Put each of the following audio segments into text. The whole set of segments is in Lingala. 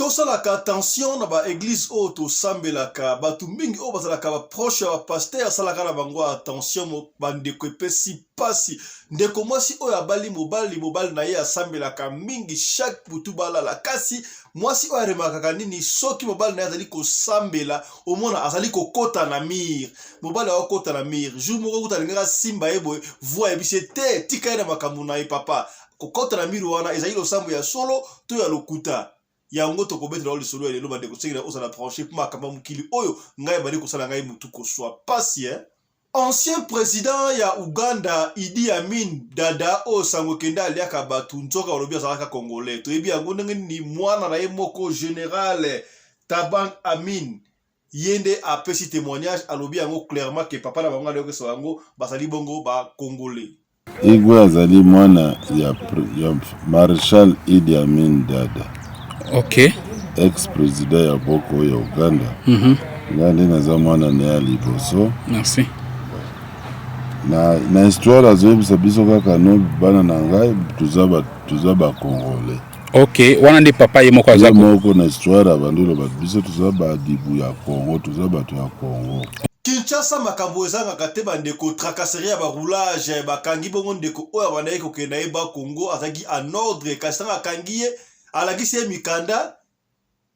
Tosalaka attention na ba eglise oyo tosambelaka. Bato mingi oyo bazalaka ba proche ya ba pasteur, asalaka na bango attention. Bandeko, epesi pasi. Ndeko mwasi oyo abali mobali, mobali na ye asambelaka mingi, chaque butu balala. Kasi mwasi oyo aremarkaka nini? Soki mobali na ye azali kosambela, omona azali kokota na mur. Mobali akokota na mur. Jour moko kuta alingaka simba ye boye, voi ayebisi ye te, tika ye na makambo na ye. Papa, kokota na mur wana ezali losambo ya solo to ya lokuta? Yango tokobetela yo lisolo ya lelo. Bandeko, sengela ozala branché mpo makambo ya mokili oyo ngai ebandi kosala ngai motu koswa pasi, eh? Ancien président ya Uganda Idi Amin Dada, oyo sango ekende aliaka bato, nzoka balobi azalaka Congolais. Toyebi yango ndenge nini? Mwana na ye moko, général Taban Amin, ye nde apesi témoignage, alobi yango clairement ke papa na bango aleyokesa yango bazali bongo Bacongolais. Igwe azali mwana ya Maréchal Idi Amin Dada. Ex-président ya boko ya Uganda. Ngai nde naza mwana na ye ya liboso. Merci. Na histoire azoyebisa biso kaka no bana na ngai toza Bacongolais. Ok, wana nde papa ye moko aza ye moko na histoire abandi oloba biso toza badibu ya Congo, toza bato ya Congo. Kinshasa, makambo ezangaka te. Bandeko, tracasserie ya baroulage. Bakangi bongo ndeko oyo abandaki kokende na ye Bakongo, azalaki en ordre, kasi ntango akangi ye, alakisi ye mikanda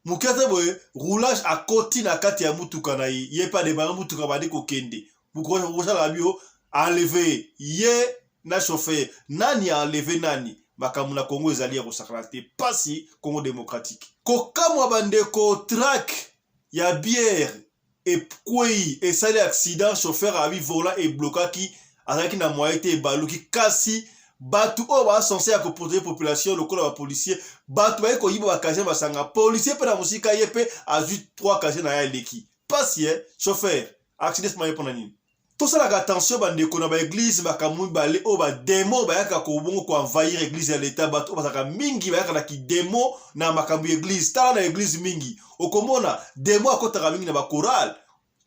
moke te boye, roulage akoti na kati ya mutuka na ye, ye mpe adémarrer mutuka, bandi kokende. Kosala bio enlever ye na chauffeur, nani enlever nani? Makambo na Kongo ezali ya kosakana te. Pasi, Congo démocratique. Kokamwa, bandeko, truck ya bière ekwei, esali accident. Chauffeur abi volant eblokaki, azalaki na moyen te, ebaluki. Kasi bato oyo baza censé ya koprotéger population lokola bapolicier, bato baye koyiba bacasier basanga policier mpe na mosika, ye mpe azwi 3 casier na ye, aleki. Pasi e chauffeur accident sima ye mpona nini? Tosalaka attention, bandeko, na baéglise. Makambo mibale oyo, badémon bayaka kobongo koenvahir église ya leta. Bato oyo bazalaka mingi bayaka na kidémon na makambo ya église. Tala na église mingi, okomona démon akotaka mingi na bachorale.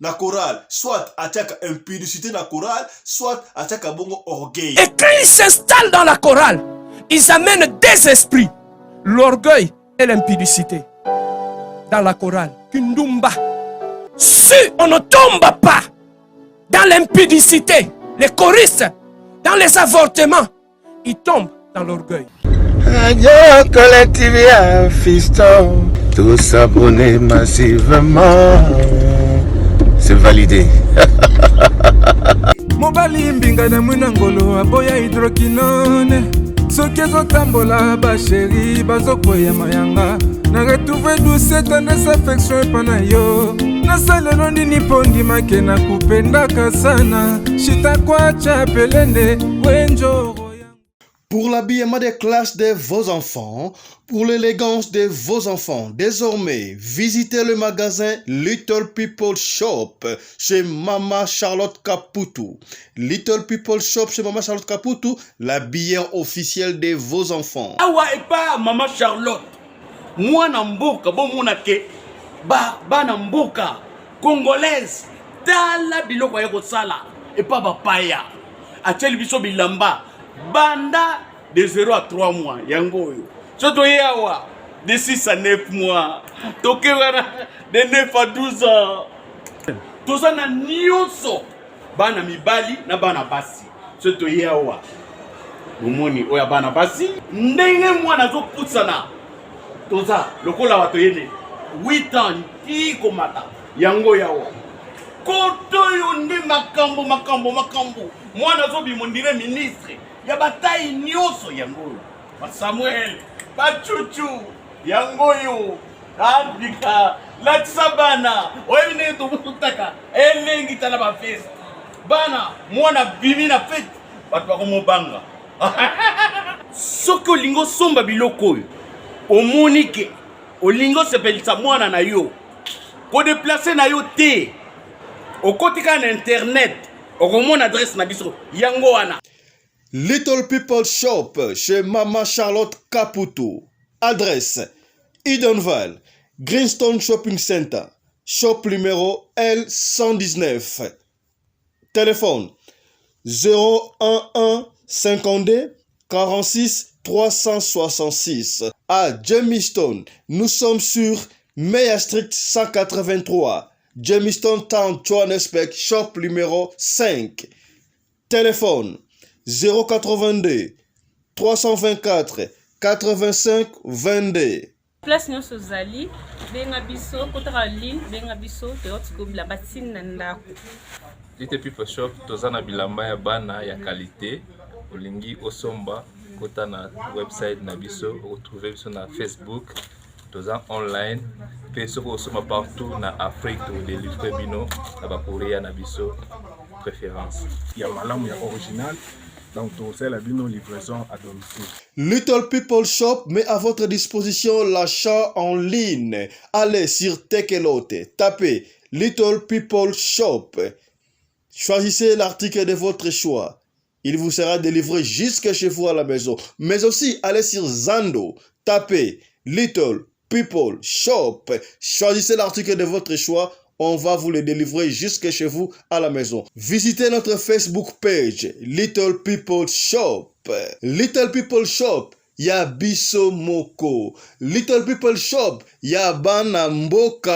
Na chorale, soit atiaka impudicité na chorale, soit atiaka bongo orgueil. Et quand ils s'installent dans la chorale, ils amènent des esprits, l'orgueil et l'impudicité. Dans la chorale, Kindumba. Si on ne tombe pas dans l'impudicité, les choristes, dans les avortements, ils tombent dans l'orgueil. Radio Collective Fiston, tous abonnés massivement. C'est validé. Mobali mbinga na mwina ngolo aboya hydroquinone, soki ezotambola, bachéri bazokweyama yanga na retrouve douce, tendresse, affection epa na yo. Nasalelo nini mpo ndimake nakupendaka sana shitakwacha pelende wenjoro? Pour l'habillement des classes de vos enfants, pour l'élégance de vos enfants, désormais, visitez le magasin Little People Shop chez Mama Charlotte Caputu. Little People Shop chez Mama Charlotte Caputu, l'habilleur officiel de vos enfants. Awa epa Mama Charlotte, mwana mboka, bomona ke bana mboka congolaise, tala biloko aye kosala epa bapaya. Atieli biso bilamba banda de 0 à 3 mois, yango oyo. So toye awa de 6 à 9 mois, toke wana de 9 à 12 ans. Toza na nyonso, bana mibali na bana basi. So toye awa, bomoni oyo ya bana basi, ndenge mwana azopusana. Toza lokola bato yene 8 ans ti komata, yango yawa koto oyo nde makambo, makambo, makambo. Mwana azobima ondire ministre ya bataille nyonso, yango oyo. Basamuel, bachuchu, yango oyo. Abika latisa bana, oyebi ndenge tobutaka elengi. Tala bafeste, bana, mwana bimi na fête, bato bakomobanga. Soki olingi osomba biloko oyo, omoni ke olingi osepelisa mwana na yo, kodéplacer na yo te, okoti kaka na internet, okomona adresse na biso, yango wana. Little People Shop chez Mama Charlotte Caputo. Adresse: Edenvale, Greenstone Shopping Center, shop numéro L119. Téléphone 011 52 46. 366. À Jamestown, nous sommes sur Meyer Street 183. Jamestown Town, Johannesburg, shop numéro 5. Téléphone 082 324 85 22. Place nyonso ozali benga biso kotaka ligne benga biso toyoti ko bilamba ti na ndako. Little People Shop toza na bilamba ya bana ya qualite olingi osomba kota na website na biso okotrouve biso na Facebook toza online pe soki osomba partout na Afrique tokodelivre bino na ba courrier na biso préférence. Ya malamu ya original donc tokosalela bino livraison à domicile. Little People Shop met à votre disposition l'achat en ligne. Allez sur Tekelote, tapez Little People Shop. Choisissez l'article de votre choix. Il vous sera délivré jusque chez vous à la maison. Mais aussi, allez sur Zando, tapez Little People Shop. Choisissez l'article de votre choix. On va vous le délivrer jusque chez vous à la maison. Visitez notre Facebook page Little People Shop. Little People Shop ya biso moko. Little People Shop ya bana mboka.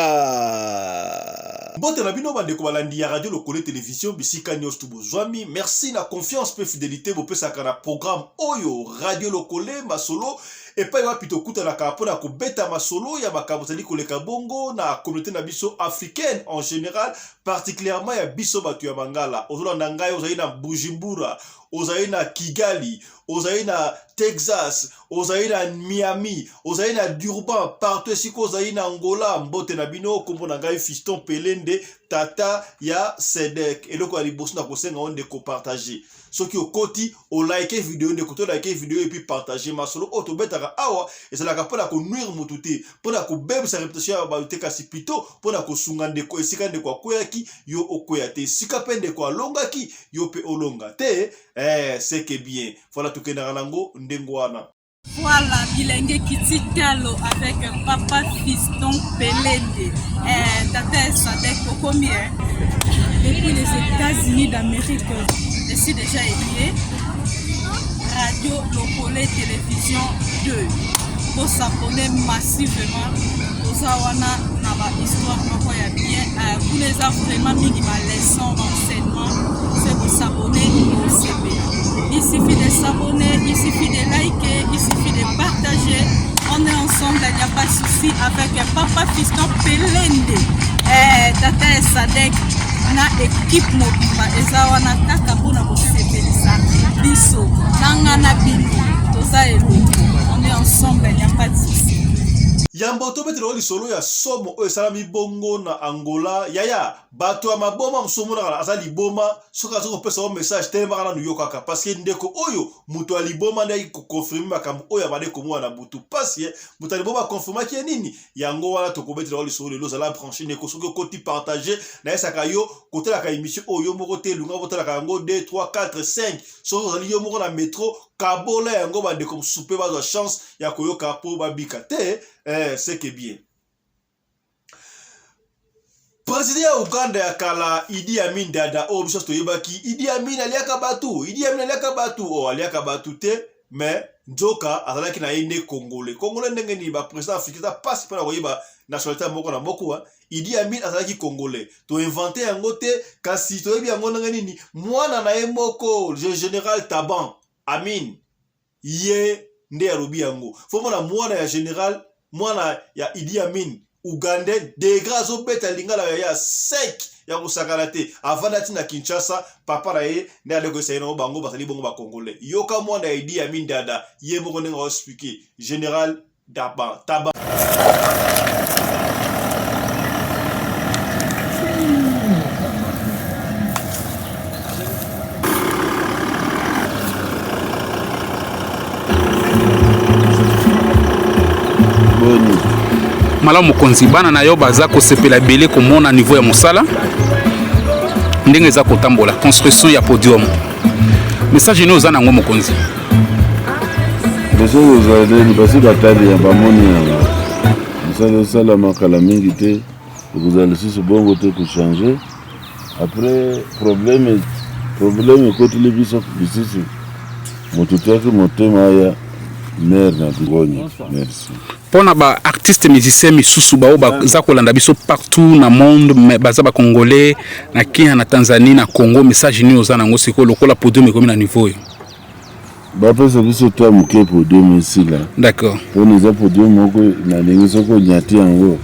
Mbote na bino bandeko balandi ya radio lokole television bisika nyonso bozwami. Merci na confiance pe fidelite bopesaka na programme oyo radio lokole masolo epai wapi tokutanaka mpo na kobeta masolo ya makambo ezali koleka bongo na communauté na biso africaine en général, particulièrement ya biso bato ya Mangala. Ozolanda ngai, ozali na Bujumbura, ozali na Kigali, ozali na Texas, ozali na Miami, ozali na Durban, partout esika ozali na Angola, mbote na bino. Kombo na ngai Fiston Pelende, tata ya Sedek. Eloko ya liboso na kosenga yo ndeko, partage. Soki okoti olike video ndeko, to like video et puis partage. Masolo oyo tobetaka awa ezalaka mpona konuire motu te, mpona kobebisa reputation ya bato te, kasi plutôt mpona kosunga ndeko. Esika ndeko akweyaki, yo okweya te. Esika mpe ndeko alongaki, yo mpe olonga te. C'est que bien. Voilà, tokendaka nango ndenge wana. Voilà, bilenge kiti talo avec papa Fiston Pelende. Tata Sadek okomi hein? Depuis les États-Unis d'Amérique, je suis déjà élié. Radio Lokole Télévision 2. Pour s'abonner massivement, toza wana na ba histoire moko ya bien. Kuna eza vraiment mingi ba leçon, ba enseignement. C'est pour s'abonner au CP. Il suffit de s'abonner, il suffit de liker, il suffit de partager. On est ensemble, il n'y a pas de souci avec papa Fiston Pelende. Tata Sadek na équipe mobimba eza wana kaka mpona kosepelisa biso na nga na bino toza eloko. On est ensemble, il n'y a pas de souci. Yambo tobetela lisolo ya somo oyo esalami bongo na Angola. Yaya, bato ya maboma mosusu omonaka aza liboma, soki aza kopesa yo message telemaka nanu yo kaka, parce que ndeko oyo moto ya liboma nde ayaki koconfirme makambo oyo abandi komona na butu. Pasi moto ya liboma akonfirmaki ye nini? Yango wana tokobetela yo lisolo lelo. Ozala branché ndeko, soki okoti partage, nayesaka yo kotalaka émission oyo yo moko te, lunga botalaka yango 2 3 4 5. Soki ozali yo moko na metro, kabola yango bandeko mosusu mpe bazwa chance ya koyoka mpo babika te. C'est que bien. Président ya Uganda ya kala Idi Amin Dada, oyo biso toyebaki Idi Amin aliaka bato, Idi Amin aliaka bato, oh aliaka bato te, mais nzoka azalaki na ye nde Congolais. Congolais ndenge nini? Ba président africain eza pasi mpona koyeba nationalité moko na moko. Idi Amin azalaki Congolais, toinvente yango te, kasi toyebi yango ndenge nini? Mwana na ye moko, le général Taban Amin, ye nde alobi yango. Fo mona mwana ya général, mwana ya Idi Amin Ugandais, degré azobeta lingala ya sec ya kosakana te. Avanda ti na Kinshasa, papa na ye nde ale koyesa ye nango, bango bazali bongo bacongolais. Yoka mwana ya Idi Amin Dada ye moko ndenge aoexplike général Taban Taban. Boni malamu mokonzi, bana na yo baza kosepela ebele komona niveau ya mosala ndenge eza kotambola, construction ya podium. Message nini oza nango mokonzi? Message ezali basi batali ya bamoni yango, mosala esalama kala mingi te, ekozala lisusu bongo te, kochange. Après problème ekoteli biso lisusu, moto tiaki motema ya Maire na Ngonya. Merci. Mpo na ba artiste musicien misusu baoyo baza kolanda biso partout na monde, mais baza ba congolais na Kenya, na Tanzanie, na Congo, message nini oza nango sikoyo lokola podium ekomi na niveau oyo? Bapesa biso ta moke podium esila. D'accord. Mpona eza podium moko nalingi soki onyati yango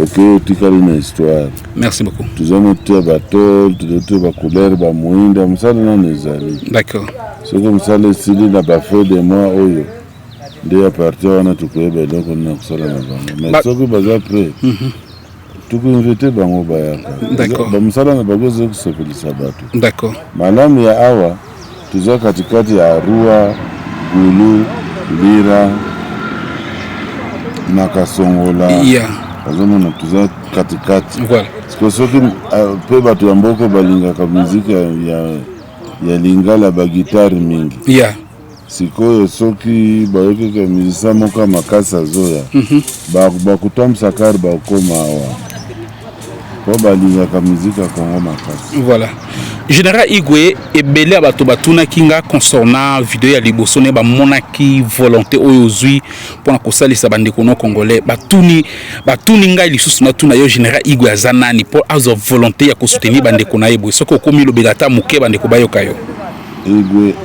okei otikali na histoire. Merci beaucoup. Toza notia batole, tozotia bacouleur, bamoinda, mosala nano ezali. D'accord. Soki mosala esili na bafin de mois oyo nde ya partir wana tokoyeba eloko nini na kosala na bango, mais soki baza prêt, tokoinvite bango bayaka. Bamosala na bango eza kosepelisa bato. Malamu ya awa, toza katikati ya Arua, Gulu, Lira na Kasongola. Azomona toza katikati. Siko soki mpe bato ya mboka balingaka miziki ya lingala, bagitare mingi. Sikoyo soki bayokaka musicien moko ya makasi azoya, bakotambwisa kare, bakokoma awa mpo balingaka miziki ya Kongo makasi. Voilà, Général Igwe, ebele ya bato batunaki nga concernant video ya liboso ne bamonaki volonté oyo ozwi mpona kosalisa bandeko no congolais. Batuni ngai lisusu natuna yo, Général Igwe aza nani mpo azwa volonté ya kosoutenir bandeko na ye boye? Soki okomi lobela ata moke, bandeko bayoka yo. Igwe,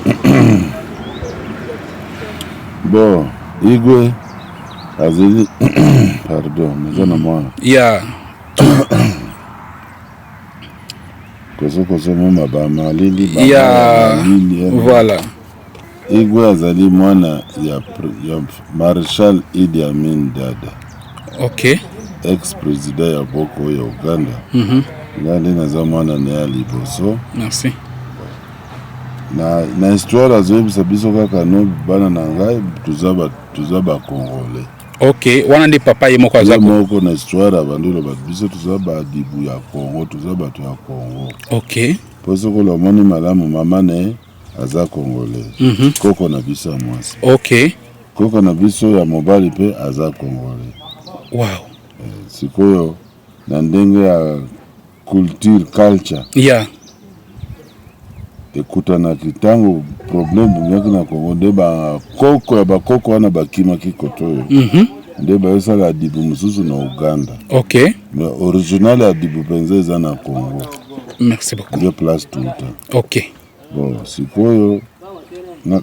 bon, Igwe azali, pardon, naza na mwana kozokozo moma bamalili. Ya, voilà. Igwe azali mwana ya Maréchal Idi Amin Dada, ex président ya boko ya Uganda. Ngai nde naza mwana na ye ya liboso. Merci. Na histoire azoyebisa biso kaka no bana na ngai, toza bacongolais. Ok, wana nde papa ye moko aza ye moko na histoire abandi oloba biso toza badibu ya Congo, toza bato ya Congo. Mpo soki olomoni malamu, mama na ye aza congolais, koko na biso ya mwasi. Koko na biso ya mobali mpe aza congolais. Sikoyo na ndenge ya culture, culture ekutanaki ntango problème bimaki na Congo, nde bakoko ya bakoko wana bakimaki kote oyo, nde bayosala adibu mosusu na Uganda. Mais original ya adibu mpenza eza na Congo. Merci beaucoup. Nde place tuta. Bon, sikoyo na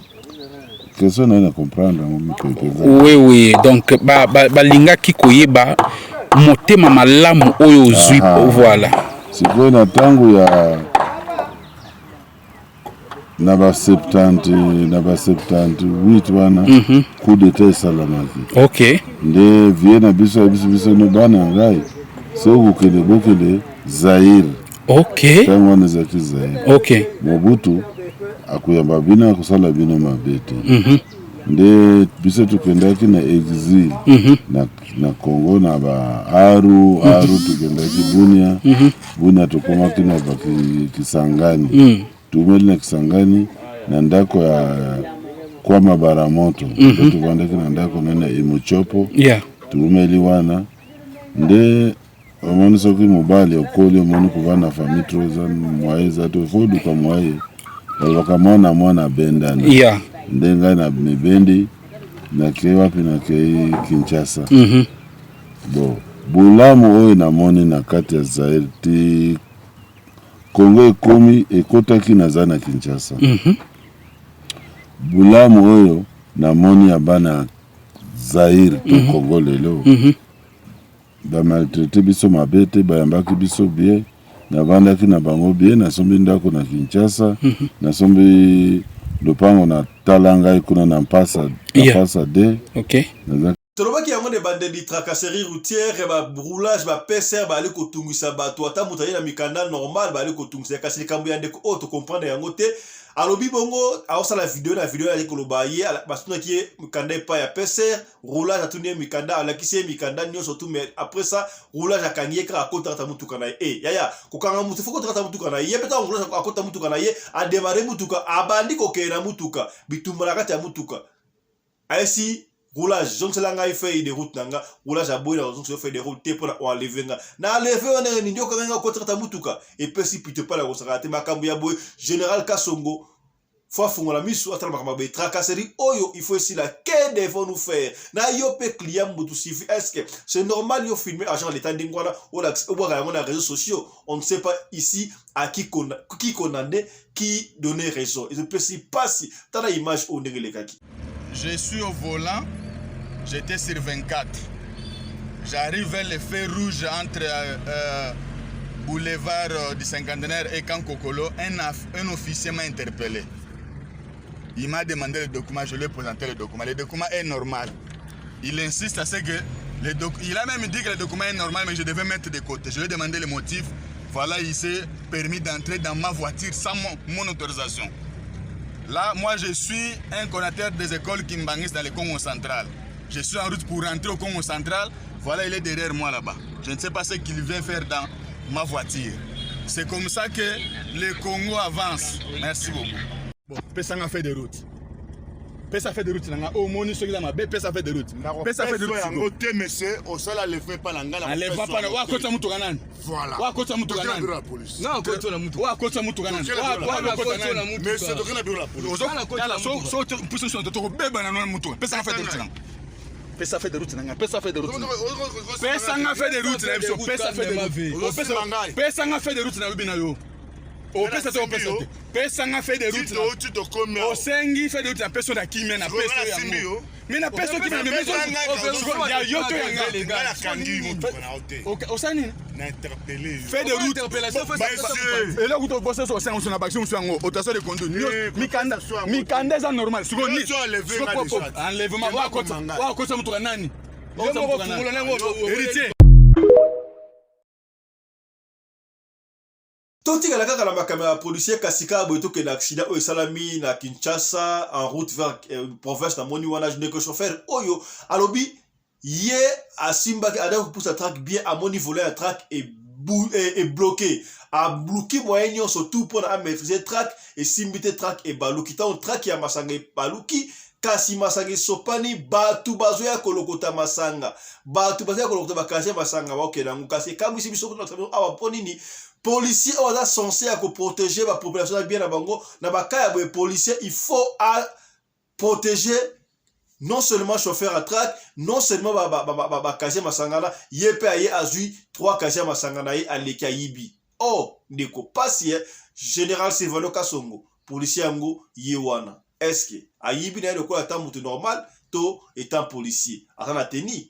question na ye na comprendre yango mpenza. Oui, donc balingaki koyeba motema malamu oyo ozwi. Voilà. Sikoyo na ntango ya na ba 70, na ba 78 wana, coup d'état esalamaki. Nde vieux na biso ayebisi biso no bana ya ngai, soki kokende, bokende Zaire. Ntango wana ezalaki Zaire. Mobutu akoyamba bino, akosala bino mabe te. Nde biso tokendaki na exil na Congo, na ba Aru Aru, tokendaki Bunia. Bunia tokomaki na ba Kisangani. Tumeli na Kisangani na ndako ya Kwama Baramoto. Nde tovandaki na ndako nene Imuchopo. Tumeli wana nde omoni soki mobali okoli, omoni kovanda famille trop eza moye, eza te, faut oluka moye. Balobaka mwana mwana abendana. Nde ngai na mibendi, nakei wapi? Nakei Kinshasa. Bon, bolamu oyo namoni na kati ya Zaire ti Congo ekomi ekotaki, naza na Kinshasa, bolamu oyo namoni ya bana Zaire to Congo lelo, bamaltraite biso mabe te, bayambaki biso bien, navandaki na bango bien, nasombi ndako na Kinshasa, nasombi lopango na tala ngai kuna na Mpasa, na Mpasa de naza. Tolobaki yango na ebandeli, tracasserie routière, baroulage, bapcr bazali kotungisa bato. Ata moto aye na mikanda normal, bazali kotungisa. Kasi likambo ya ndeko oyo tocomprendre yango te. Alobi bongo aosala video, na video azali koloba ye batunaki ye mikanda epai ya PCR, roulage atuni ye mikanda, alakisi ye mikanda nyonso tu, mais après ça roulage akangi ye kaka, akotaka motuka na ye. E yaya, kokanga motu, faut kotaka motuka na ye. Ye mpe ntango roulage akota motuka na ye, adémarre motuka, abandi kokende na motuka, bitumba na kati ya motuka. Ayesi roulage: "Zongisela ngai feuille de route na nga." Roulage aboyi: "Na kozongisa yo feuille de route te mpona oenlever nga." Na enlever yo ndenge nini? Okanga nga, okotaka motuka. Epesi pito epai na kosakana te makambo ya boye. Général Kasongo. Faut afungola misu atala makambo ya boye tracasserie oyo il faut esila que devons nous faire na yo mpe client mbutu sifi est ce que c'est normal yo filmer agent l'état ndenge wana obwaka yango na réseaux sociaux? On ne sait pas ici à qui qui condamner, qui donner raison. Ezopesi pasi. Tala image oyo ndenge elekaki. Je suis au volant, j'étais sur 24. J'arrive vers le feu rouge entre boulevard du cinquantenaire et Kankokolo. Un officier m'a interpellé. Il m'a demandé le document, je lui ai présenté le document. Le document est normal. Il insiste à ce que le doc... il a même dit que le document est normal, mais je devais mettre de côté. Je lui ai demandé le motif. Voilà, il s'est permis d'entrer dans ma voiture sans mon autorisation. Là, moi, je suis un connateur des écoles kimbanguistes dans le Congo central. Je suis en route pour rentrer au Congo central. Voilà, il est derrière moi là-bas. Je ne sais pas ce qu'il vient faire dans ma voiture. C'est comme ça que le Congo avance. Merci beaucoup. Bon, pesa feuille de route. Pesa feuille de route na nga. Omoni soki eza mabe, pesa feuille de route. Pesa feuille de route. Yango te, monsieur, osala lefe pa na nga na aleva pa na wa kota mutuka nani? Voilà. Wa kota mutuka nani? La police. Non, kota na mutuka. Wa kota mutuka nani? Wa kota na mutuka. Monsieur, tokena bureau la police. Ozo tala so so puso so toko beba na nona mutuka. Pesa feuille de route na nga. Pesa feuille de route na nga. Pesa feuille de route. Pesa nga feuille de route na biso. Pesa feuille de route. Pesa nga feuille de route na lobi na yo. Opesa te, opesa te. Pesa nga feuille de route. Osengi feuille de route na peso na kimia na peso yango. Mais na peso kimia na peso ya yo to ya nga. Osali nini? Feuille de route. Eloko to bosa so osenga na baction so yango autorisation de conduire. Mikanda mikanda eza normal. Sikoyo ni enlèvement wa kota wa kota mutuka nani? Héritier. Totikala kaka na makambo ya policier, kasi kaka boye tokende accident oyo esalami na Kinshasa en route vers province. Namoni wana ndeko chauffeur oyo alobi ye asimbaki adaki kopusa truck bien, amoni volant ya truck ebloqué, abluki moyen nyonso tout mpona amaîtrise truck, esimbi te, truck ebaluki. Ntango truck ya masanga ebaluki, kasi masanga esopani, bato bazoya kolokota masanga, bato bazoya kolokota bacasier ya masanga, bakokende yango. Kasi ekambwisi biso kuna awa mpo nini? Policier oyo aza censé ya koprotéger bapopulation na bien na bango, na baka ya boye, policier il faut a protéger non seulement chauffeur ya truck, non seulement bacasier masanga na ye mpe aye azwi 3 casier ya masanga na ye, aleki ayibi. Oh ndeko, pasi ye. Général Silvano Kasongo, policier yango ye wana, est-ce ayibi na ye lokola ata motu normal to étant policier aza na tenue?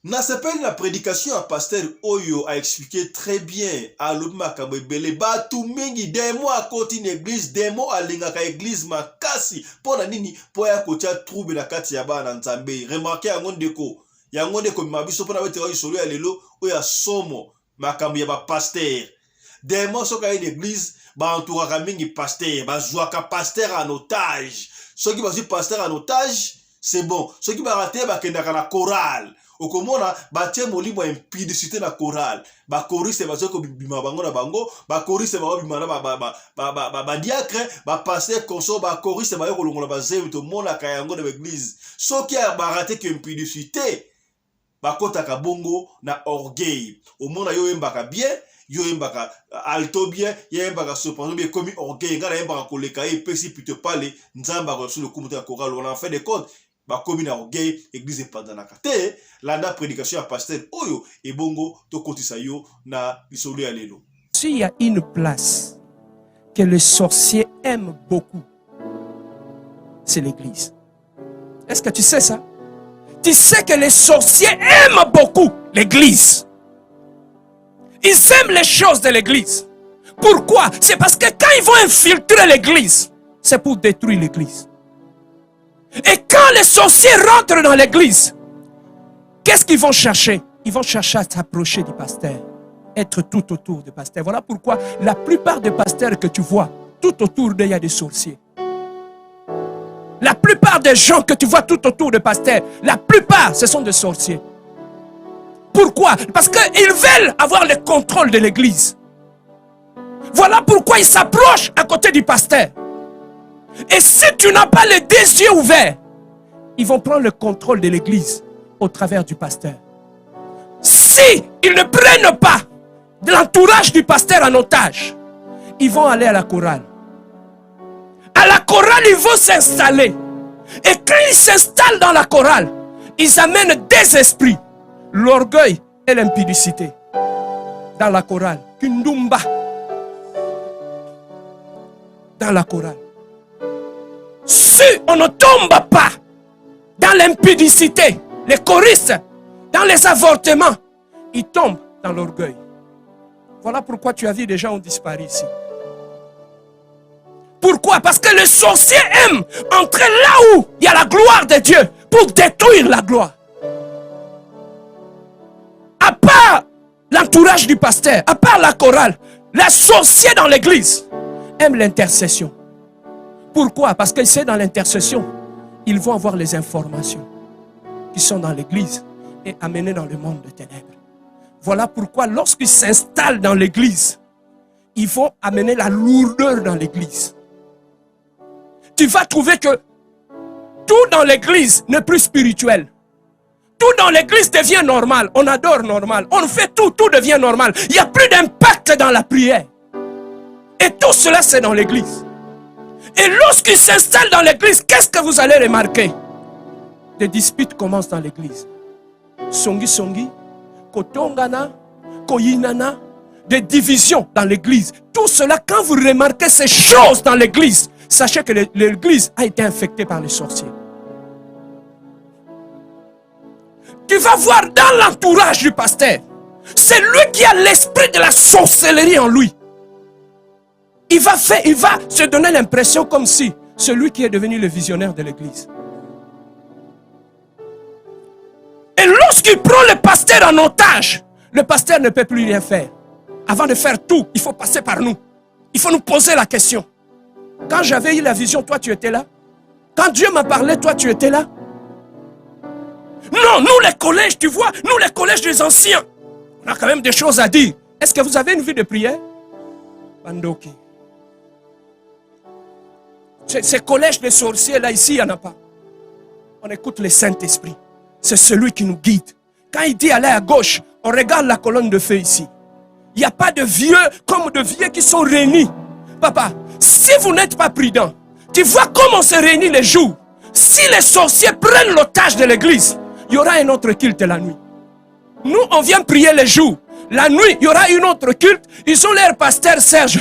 Nasepeli na prédication ya pasteur oyo, aexpliqué très bien, alobi makambo ebele. Bato mingi, démon akoti na église, démon alingaka église makasi. Mpo na nini? Mpo ya kotia trouble na kati ya bana na Nzambe. Remarque yango ndeko, yango nde komema biso mpona beteka lisolo ya lelo oyo ya somo, makambo ya bapasteur. Démon soki aye na église, baentouraka mingi pasteur, bazwaka pasteur en otage. Soki bazwi pasteur en otage, c'est bon. Soki barate, bakendaka na chorale. Okomona batie molimo ya impudicité na chorale, bachoristes bazwi kobima bango na bango, bachoristes baobima na badiacre, bapasteur consort, bachoristes baye kolongola bazemi. Tomonaka yango na baéglise. Soki barate ke impudicité, bakɔtaka bongo na orgueil. Omona yo oyembaka bien, yo oyembaka alto bien, ye oyembaka soprano bien, ekomi orgueil: ngai nayembaka koleka ye. Epesi pito pale, Nzambe akosu lokumu te ya chorale wana. En fin de compte, bakomi na orgueil, église epanzanaka te. Landa prédication ya pasteur oyo, ebongo tokotisa yo na lisolo ya lelo. S'il y a une place que le sorcier aime beaucoup, c'est l'église. Est-ce que tu sais ça? Tu sais que les sorciers aiment beaucoup l'église. Ils aiment les choses de l'église. Pourquoi? C'est parce que quand ils vont infiltrer l'église, c'est pour détruire l'église. Et quand les sorciers rentrent dans l'église, qu'est-ce qu'ils vont chercher? Ils vont chercher à s'approcher du pasteur, être tout autour du pasteur. Voilà pourquoi la plupart des pasteurs que tu vois, tout autour d'eux, il y a des sorciers. La plupart des gens que tu vois tout autour des pasteurs, la plupart, ce sont des sorciers. Pourquoi? Parce qu'ils veulent avoir le contrôle de l'église. Voilà pourquoi ils s'approchent à côté du pasteur. Et si tu n'as pas les deux yeux ouverts, ils vont prendre le contrôle de l'église au travers du pasteur. Si ils ne prennent pas de l'entourage du pasteur en otage, ils vont aller à la chorale. À la chorale, chorale, ils vont s'installer. Et quand ils s'installent dans la chorale, ils amènent des esprits. L'orgueil et l'impudicité. Dans la chorale. Kindumba. Dans la chorale. Si on ne tombe pas dans l'impudicité, les choristes, dans les avortements, ils tombent dans l'orgueil. Voilà pourquoi tu as vu des gens ont disparu ici. Pourquoi Parce que le sorcier aime entrer là où il y a la gloire de Dieu pour détruire la gloire. À part l'entourage du pasteur, à part la chorale, les sorciers dans l'église aiment l'intercession. Pourquoi Parce que c'est dans l'intercession, ils vont avoir les informations qui sont dans l'église et amener dans le monde des ténèbres. Voilà pourquoi lorsqu'ils s'installent dans l'église, ils vont amener la lourdeur dans l'église. Tu vas trouver que tout dans l'église n'est plus spirituel. Tout dans l'église devient normal. On adore normal. On fait tout, tout devient normal. Il n'y a plus d'impact dans la prière. Et tout cela, c'est dans l'église. Et lorsqu'ils s'installent dans l'église, qu'est-ce que vous allez remarquer Des disputes commencent dans l'église. Songi songi, kotongana, koyinana, des divisions dans l'église. Tout cela, quand vous remarquez ces choses dans l'église, sachez que l'église a été infectée par les sorciers. Tu vas voir dans l'entourage du pasteur, c'est lui qui a l'esprit de la sorcellerie en lui. Il va faire, il va se donner l'impression comme si celui qui est devenu le visionnaire de l'église. Et lorsqu'il prend le pasteur en otage, le pasteur ne peut plus rien faire. Avant de faire tout, il faut passer par nous. Il faut nous poser la question. Quand j'avais eu la vision, toi tu étais là. Quand Dieu m'a parlé, toi tu étais là. Non, nous les collèges, tu vois, nous les collèges des anciens, on a quand même des choses à dire. Est-ce que vous avez une vie de prière Bandoki. Ces collèges des sorciers, là, ici, il n'y en a pas. On écoute le Saint-Esprit. C'est celui qui nous guide. Quand il dit aller à gauche, on regarde la colonne de feu ici. Il n'y a pas de vieux comme de vieux qui sont réunis. Papa, si vous n'êtes pas prudent, tu vois comment on se réunit les jours. Si les sorciers prennent l'otage de l'église, il y aura un autre culte la nuit. Nous, on vient prier les jours. La nuit, il y aura une autre culte. Ils ont leur pasteur Serge.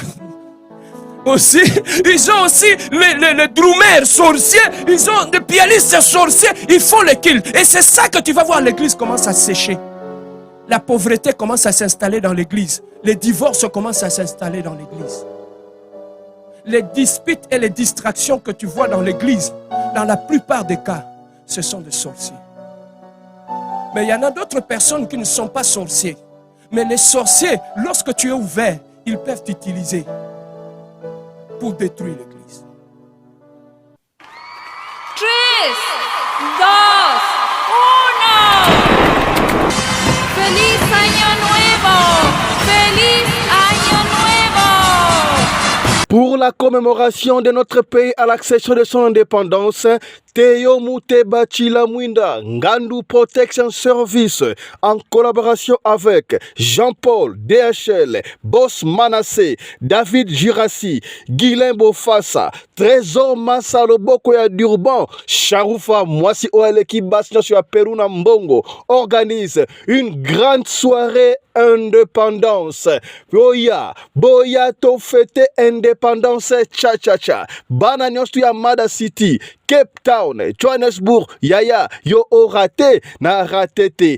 Aussi, ils ont aussi les, les, les drummers sorciers, ils ont des pianistes sorciers, ils font le culte. Et c'est ça que tu vas voir, l'église commence à sécher. La pauvreté commence à s'installer dans l'église. Les divorces commencent à s'installer dans l'église. Les disputes et les distractions que tu vois dans l'église, dans la plupart des cas, ce sont des sorciers. Mais il y en a d'autres personnes qui ne sont pas sorciers. Mais les sorciers, lorsque tu es ouvert, ils peuvent t'utiliser pour détruire l'église. 3, 2, 1. Feliz Año Nuevo! Feliz Año Nuevo! Pour la commémoration de notre pays à l'accession de son indépendance, Théo Muteba Chilamwinda, Ngandu Protection Service, en collaboration avec Jean-Paul DHL, Boss Manassé, David Girassi, Guylain Bofassa, Trésor Massa Loboko ya Durban, Charoufa Mwasi Oeleki Bastion sur Peruna Mbongo, organise une grande soirée indépendance. Boya, boya to fêter indépendance cha cha cha. Bana nyonso ya Mada City, Cape Town, Johannesburg, yaya, yo o raté na raté te.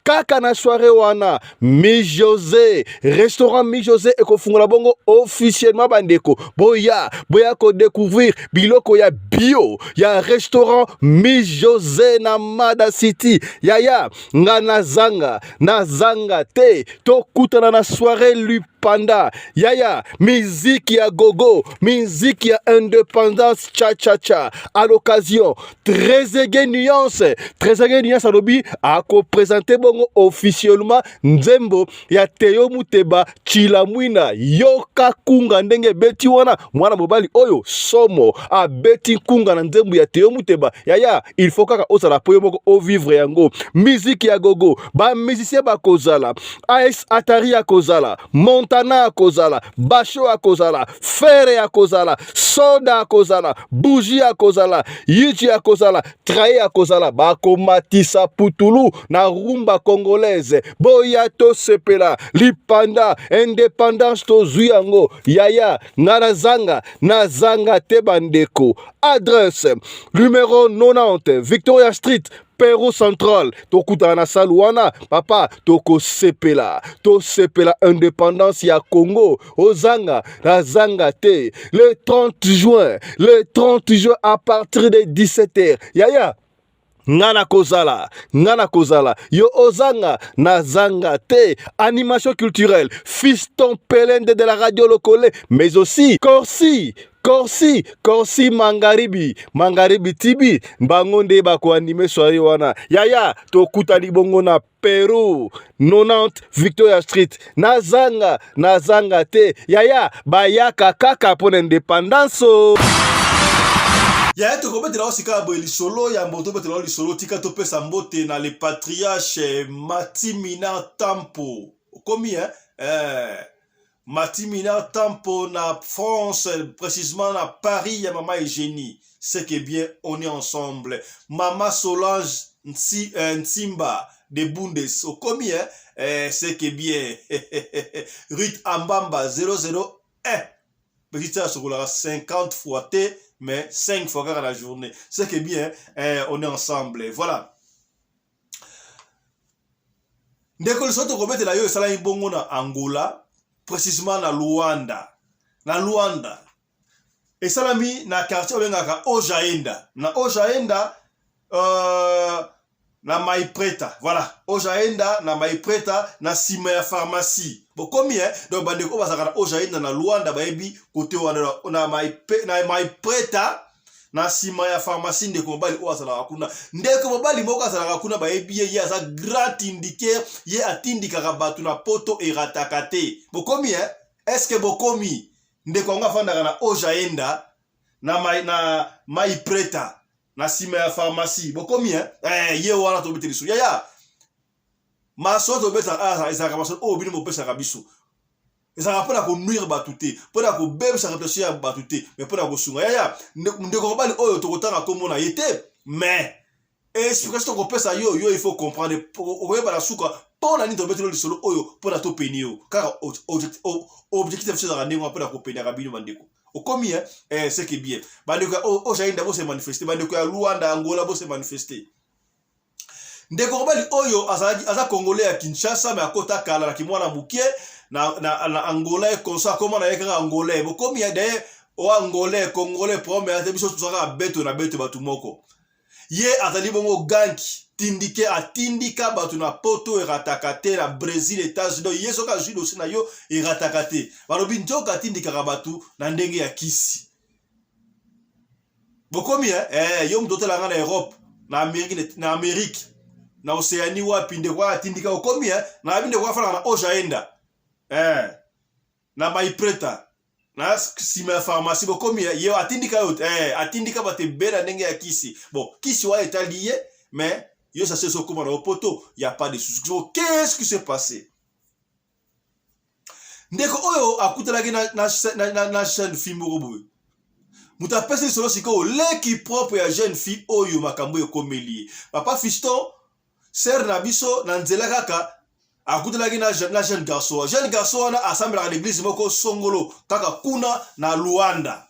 Kaka na soirée wana Mi José, restaurant Mi José ekofungola bongo officiellement bandeko. Boya, boya ko découvrir biloko ya bio ya restaurant Mi José na Mada City. Yaya, nga nazanga, nazanga te. Tokutana na soirée. Lipanda yaya miziki ya gogo miziki ya independance cha cha cha à l'occasion Trezeguet Nuance Trezeguet Nuance alobi akopresente bongo officiellement nzembo ya Theo Muteba Chilamwina yoka kunga ndenge ebeti wana mwana mobali oyo somo abeti kunga na nzembo ya Theo Muteba yaya il faut kaka ozala po yo moko ovivre yango miziki ya gogo ba musicien bakozala AS Atari akozala Montana akozala Basho akozala Ferre akozala Soda akozala Bougie akozala Yichi akozala Traye akozala bakomatisa putulu na rumba congolaise boya tosepela lipanda independance tozwi yango yaya nga nazanga nazanga te bandeko adresse numero 90 Victoria Street Peru Central tokutana na salle wana papa tokosepela tosepela independance ya Congo ozanga nazanga te le 30 juin le 30 juin à partir de 17h yaya nga nakozala nga nakozala yo ozanga nazanga te animation culturelle fiston pelende de la radio lokole mais aussi corsi Corsi, Corsi Mangaribi, Mangaribi Tibi, bango nde bakoanime soirée wana. Yaya, tokutani bongo na Peru, 90 Victoria Street. Nazanga, nazanga te. Yaya, bayaka kaka mpo na independance. Yaya, tokobetela yo sika boye lisolo yambo tobetela yo lisolo, tika topesa mbote na le patriarche Matimina Tampo. Okomi hein? Eh. Matimina Tampo na France, précisément na Paris ya Mama Eugénie. C'est que bien, on est ensemble. Mama Solange Nti, Ntimba de Bundes, okomi hein? Eh, c'est que bien. Ruth Ambamba 001. Petite sœur sokolaka 50 fois te, mais 5 fois kaka la journée. C'est que bien, eh, on est ensemble. Voilà. Ndeko lisolo tokobetela yo esalami bongo na Angola, précisément na Luanda. Na Luanda esalami na quartier babengaka Ojaenda. Na Ojaenda na Maipreta. Voilà, Ojaenda na Maipreta na nsima ya pharmacie. Bokomi eh? Donc bandeko oyo bazalaka na Ojaenda na Luanda bayebi kote wana na Maipreta na nsima ya pharmacie. Ndeko mobali oyo azalaka kuna, ndeko mobali moko azalaka kuna, bayebi ye, ye aza grand tindiquer, ye atindikaka bato na poto erataka te. Bokomi eh? Est-ce que bokomi? Ndeko yango afandaka na Ojaenda na Maipreta na nsima ya pharmacie. Bokomi eh? Eh, ye wana tobete liso yaya masolo tobetaka ah, ezalaka masolo oyo bino bopesaka biso ezalaka mpona konuire bato te, mpona kobebisa reputation ya bato te, mais mpona kosunga yaya. Ndeko mobali oyo tokotanga nkombo na ye te, mais explication tokopesa yo, yo il faut comprendre, okoyeba na suka mpona nini tobeteli lisolo oyo, mpona topeni yo kaka. Objectif na biso ezalaka ndenge wana, mpona kopeniaka bino bandeko. Okomi eh? Eh, c'est que bien bandeko ya Ojainda bose manifeste, bandeko ya Luanda Angola bose manifeste. Ndeko mobali oyo azalaki aza congolais ya Kinshasa, me akota kala na kimwana mokie na Angola ekonso akoma na ye kaka angolais. Bokomi ya daye o angolais congolais problème ya te, biso tozalaka beto na beto bato moko. Ye azali bongo ganki tindike, atindika bato na poto erataka te, na Brésil, États-Unis. Ye soki azwi dossier na yo erataka te. Balobi nzoka atindikaka bato na ndenge ya kisi. Bokomi eh? Eh, yo moto otala nga na Europe, na Amérique, na Amérique, na Océanie wapi ndeko atindika. Okomi eh? Na ndeko afalaka na Ojaenda eh, na Maipreta na nsima ya pharmacie. Bokomi eh? Ye atindika yo eh, atindika bato ebele na ndenge ya kisi. Bon, kisi wana etali ye, mais yo sase ezokoma na poto, ya pas de souci. So, qu'est-ce qui s'est passé? Ndeko oyo akutanaki na jeune fille moko boye, moto apesi lisolo sikoyo leki propre ya jeune fille oyo makambo ekomeli ye. Papa fiston sere na biso na nzela kaka akutanaki na jeune garçon. Jeune garçon wana asambelaka na eglise moko songolo kaka kuna na Luanda.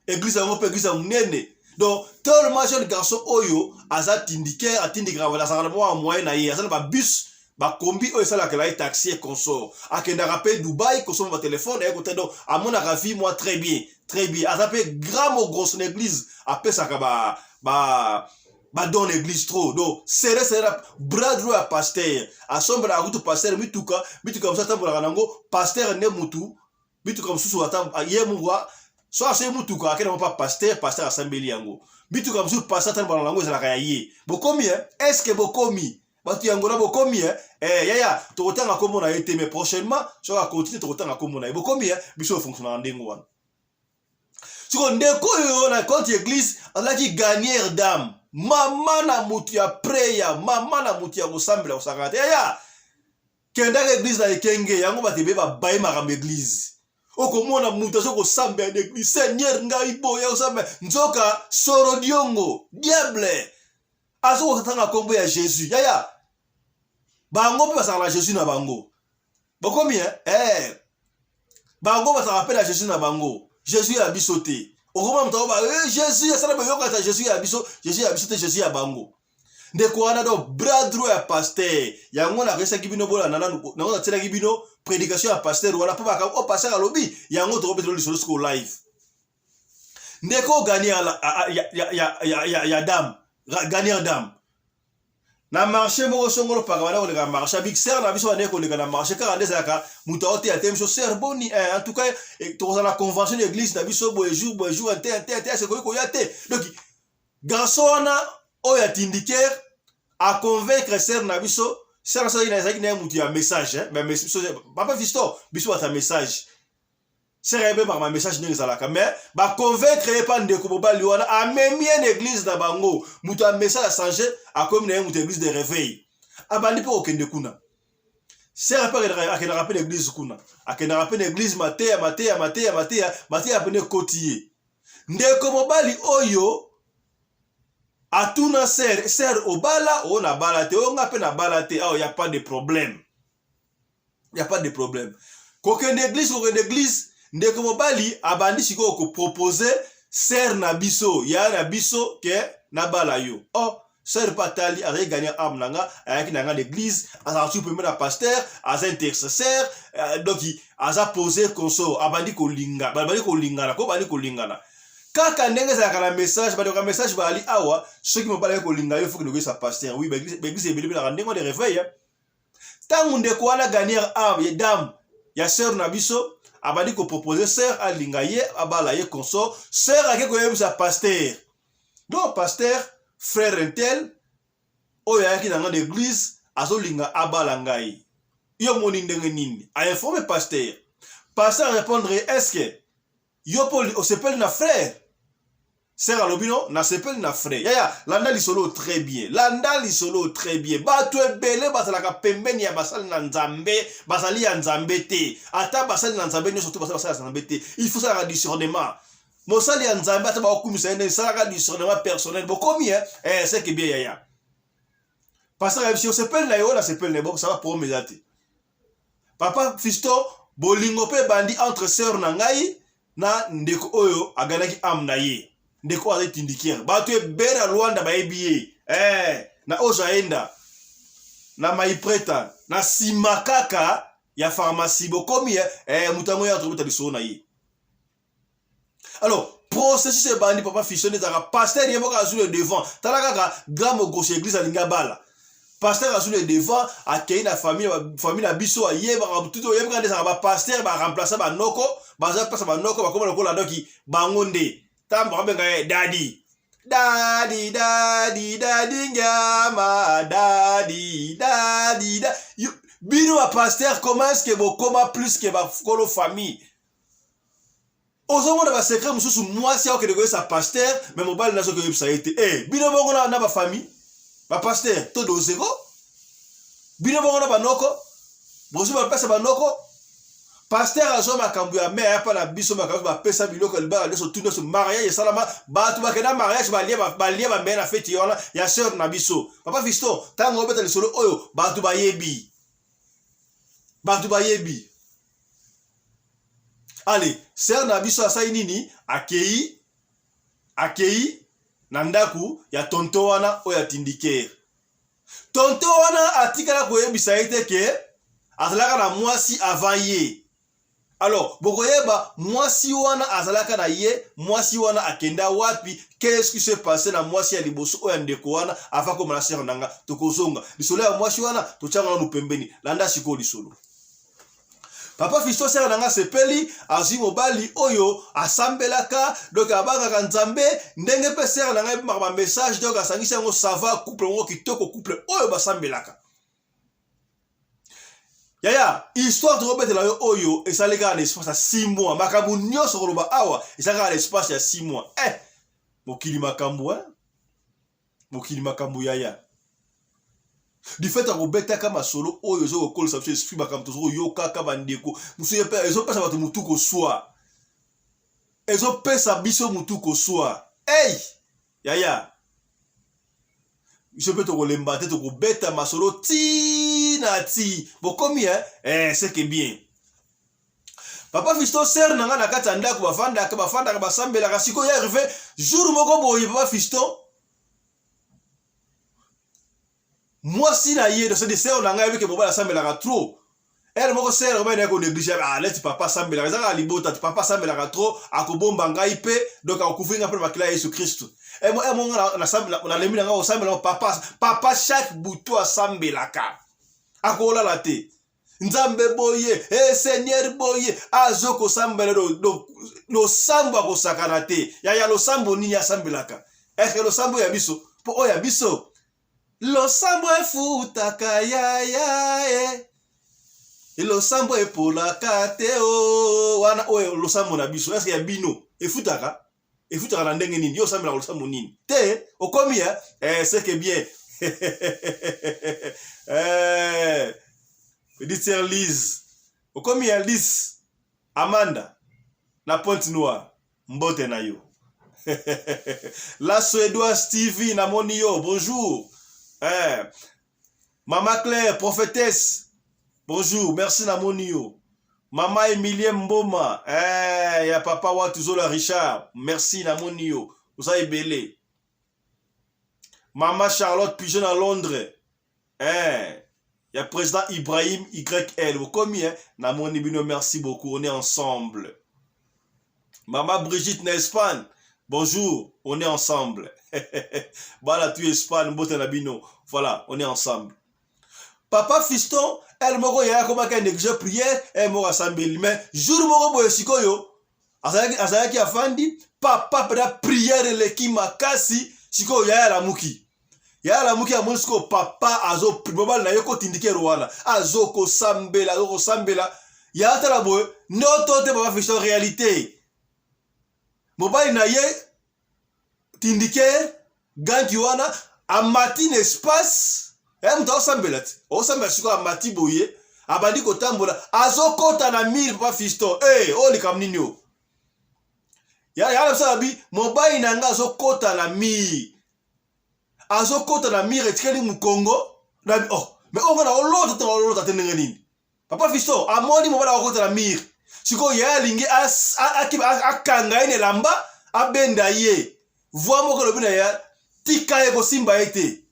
Eglise yango mpe eglise ya monene. Donc tellement jeune garçon oyo aza tindike, atindikaka, azalaka na mwa moyen na ye, aza na babus bakombi oyo esalaka ye taxi et consort, akendaka mpe Dubai kosomba batelefone aye kota. Donc amonaka vie mwa très bien, très bien. Aza mpe grand mo grosse na église, apesaka ba ba Ba don na église trop. Donc serre serre bras droit ya pasteur. Asombelaka kutu pasteur mituka, mituka mosusu atambolaka nango, pasteur nde mutu, mituka mosusu ata ye moko so asombi mutuka akende yango pa pasteur, pasteur asambeli yango. Mituka mosusu pasteur atambolaka nango ezalaka ya ye. Bokomi eh? Est-ce que bokomi? Bato ya Angola bokomi eh? Eh, yaya tokotanga kombo na ye te mais prochainement soki akontinue tokotanga kombo na ye. Bokomi eh? Biso fonctionnaka ndenge wana. Siko ndeko oyo na compte église azalaki gagneur d'âme, mama na mutu ya prayer, mama na mutu ya kosambela kosakana te. Yaya kendaka église na ekenge yango bato ebele babaye makambo église. Okomona mutu azo kosambela na église, Seigneur ngai boye osambela, nzoka soro diongo diable azo kotanga kombo ya Jésus. Yaya bango mpe bazalaka na Jésus na bango. Bokomi eh? Eh. Bango bazalaka mpe na Jésus na bango. Jésus ya biso te. Okoma moto akoba eh, Jésus asala boyokata Jésus ya biso, Jésus ya biso te, Jésus ya bango. Ndeko wana donc bras droit ya pasteur. Yango nakesaki bino bolanda nanu, yango natielaki bino prédication ya pasteur wana mpo baka o pasteur alobi yango tokobetela lisolo sikoyo live. Ndeko gagner ya, ya, ya, ya, ya, ya, ya dame, gagner dame. Na marché moko songolo paka banda koleka na marché abik sœur na biso bandeki koleka na marché kaka nde ezalaka moto aoteya te biso sœur boni eh, en tout cas eh, tokozala na convention d'église na biso boye jour boye jour inte inte inte ese ekoki koya te. Donc garçon wana oyo atindiker aconvaincre sœur na biso. Sœur na biso azalaki na ye moto ya message eh, mais biso papa fiston biso bato ya message. Sœur ayebemaka ba message ndenge ezalaka mais ba convaincre ye pa ndeko mobali wana amemi ye na église na bango. Moto ya message a changer, akomi na ye moto ya église de réveil, abandi mpe kokende kuna. Sœur mpe akendaka mpe na église kuna, akendaka mpe na église mateya mateya mateya mateya mateya mpe ekoti ye. Ndeko mobali oyo atuna sœur, sœur obala? Oyo nabala te, oyo nga mpe nabala te. Awa ya pas de problème, ya pas de problème. Kokende église, kokende église, ndeko mobali abandi sikoyo kopropose sœur na biso, ya na biso ke nabala yo. Oh, sœur mpe atali, azali gagner âme na nga, ayaki na nga na église, azalaka toujours pembeni na pasteur, aza intercesseur, donc aza posé consort, abandi kolinga, babandi kolingana, ko bandi kolingana. Kaka ndenge ezalaka na message, bandeko ya message bazali awa, soki mobali ayaki kolinga yo, faut que koyebisa pasteur. Oui, ba église ebele ebelaka ndenge wana de réveil. Tango ndeko wana gagner âme ya dame ya sœur na biso abandi kopropose sœur alinga ye abala ye consort, sœur ake koyebisa pasteur. Donc pasteur frère intel oyo ayaki na nga na église azolinga abala ngai, yo moni ndenge nini? A informer pasteur. Pasteur répondre, est-ce que yo mpo osepeli na frère? Sœur alobi no nasepeli na frère. Yaya landa lisolo très bien, landa lisolo très bien. Bato ebele bazalaka pembeni ya basali na Nzambe, bazali ya Nzambe te. Ata basali na Nzambe nyonso te basali basali ya Nzambe te. Il faut salaka discernement. Mosali ya Nzambe ata bakokumisa ye ndenge, salaka discernement personnel. Bokomi eh, eh c'est que bien yaya. Pasteur ayebisi osepeli na yo, nasepeli na yo, ça va problème eza te. Papa Fiston, bolingo pe ebandi entre sœur na ngai na ndeko oyo aganaki âme na ye. Ndeko oyo azali tindikiere. Bato ebele na Luanda bayebi ye. Eh, na Ojaenda, na Maipreta, na sima kaka ya pharmacie bokomi eh, eh moto yango ye atobeta lisolo na ye. Alors, processus ebandi papa Fiston ezalaka pasteur ye moko azwi le devant. Tala kaka grand mogosi église alingi abala. Pasteur azwi le devant, akei na famille, famille na biso ayebaka tutu oyebaka nde ezalaka ba pasteur ba remplacer ba noko, baza place ba noko bakoma lokola doki bango nde. Tamba babenga ye daddy. Daddy, daddy, daddy ngiama, daddy, daddy, daddy. Bino ba pasteur comment est-ce que bokoma plus que ba kolo famille? Ozomona ba secret mosusu mwasi akokende koyebisa pasteur mais mobali na soki oyebisa ye te. Eh, bino bongo na, na ba famille ba pasteur to dozego bino bongo na banoko bozwi bapesa banoko pasteur azwa makambo ya mai aya mpa na biso makambo bapesa biloko ya libala nyonso tu nyonso mariage esalama bato bakenda mariage balia balia bambeya na feti wana ya sœur na biso papa fiston ntango obeta lisolo oyo bato bayebi bato bayebi Allez, sœur na biso asali nini? Akei, akei na ndaku ya tonton wana oyo atindikere. Tonton wana atikala koyebisa ye te ke azalaka na mwasi avant ye. Alors bokoyeba mwasi wana azalaka na ye, mwasi wana akenda wapi, qu'est-ce qui s'est passé na mwasi ya liboso oyo ya ndeko wana avant akoma na sœur na nga. Tokozonga lisolo ya mwasi wana, totiango nanu pembeni. Landa sikoyo lisolo. Papa Fiston sœur na nga asepeli, azwi mobali oyo asambelaka, donc abangaka Nzambe, ndenge mpe sœur na nga ebimaka ba message, donc asangisi yango ça va, couple moko kitoko, couple oyo basambelaka. Yaya, histoire tokobetela yo oyo esali kaka na espace ya 6 mois. Makambo nyonso koloba awa esali kaka na espace ya 6 mois. Eh, mokili makambo, eh? Mokili makambo yaya. Du fait ya kobetaka masolo oyo ezo kokolisa biso esprit, makambo tozo koyokaka bandeko mosusu ezopesa bato motu koswa, ezopesa biso motu koswa. Hey, yaya, biso mpe tokolemba te, tokobeta masolo ti na ti bokomi eh? Eh, c'est que bien. Papa Fiston sœur na nga na kati ya ndako bafandaka, bafandaka, basambelaka. Sikoyo ya arrive jour moko boye, papa Fiston mwasi na ye, donc c'est sœur na ngai ayebi ke mobali asambelaka trop. Ere moko sœur mobali naye ko néglige, ah neti papa asambelaka, eza kaka libota, papa asambelaka trop, akobomba ngai mpe, donc akocouvrir ngai mpe na makila ya Yesu Kristo. Emo emo nga nalembi na ngai kosambela, papa, papa chaque butu asambelaka, akolala te. Nzambe boye, e Seigneur boye, azo kosambela losambo akosakana te. Yaya, losambo nini asambelaka? Eske losambo ya biso? Mpo oyo ya biso losambo efutaka yaya e losambo epolaka te o wana oyo losambo na biso. Eske ya bino efutaka? Efutaka na ndenge nini? Yo osambelaka losambo nini? Te okomi eh? Eh, c'est que bien. Eh, Edith Lise okomi ya Lise Amanda na Pointe Noire, mbote na yo. La Suédoise TV, namoni yo, bonjour. Eh, Mama Claire, prophétesse, bonjour, merci, namoni yo. Mama Emilie Mboma, eh, ya papa Watu Zola Richard, merci, namoni yo. Oza ebele. Mama Charlotte Pigeon à Londres, eh, ya président Ibrahim YL, okomi, eh, namoni bino, merci beaucoup, on est ensemble. Mama Brigitte na Espagne, bonjour, on est ensemble. Bana tu Espagne, mbote na bino. Voilà, on est ensemble. Papa Fiston, elle moko yaya komaka néglige prière, elle moko asambeli. Mais jour moko boye sikoyo, azalaki azalaki afandi, papa pena prière eleki makasi, sikoyo yaya alamuki. Yaya alamuki amoni sikoyo papa azo mobali na ye kotindikero wana, azo kosambela, azo kosambela. Yaya tala boye, ndoto te papa Fiston, réalité. Mobali na ye tindiker ganki wana amati na espace ya moto aosambela te, aosambela sikoyo amati boye, abandi kotambola, azokota na mire papa Fiston. Eh, oyo likambo nini oyo? Ya ya biso abi mobali na nga azokota na mire, azokota na mire, etikali mokongo na oh, mais oyo nga na olota te, olota te ndenge nini? Papa Fiston amoni mobali akokota na mire, sikoyo ye alingi akanga ye na elamba, abenda ye. Voi moko elobi na ye, tika ye, kosimba ye te,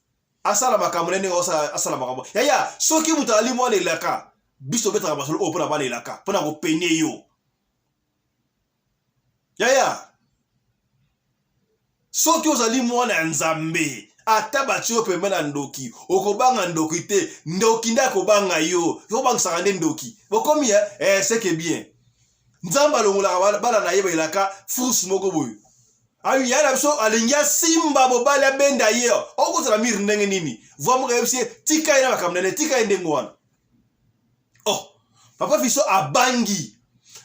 asala makambo na ye ndenge asala makambo. Yaya, soki moto ali mwana elaka, biso tobetaka masolo oyo mpona bana elaka, mpona kopenie yo. Yaya, soki ozali mwana ya Nzambe, ata batie yo pembe na ndoki, okobanga ndoki te, ndoki nde akobanga yo. Yo obangisaka nde ndoki. Bokomi eh, eh c'est que bien. Nzambe alongolaka bana na ye elaka frousse moko boye. Ayi ya na biso alingi asimba mobali abenda ye. Okozala mire ndenge nini? Voix moko ayebisi ye tika ye na makambo na ye, tika ye ndenge wana. Oh, papa Fiston abangi.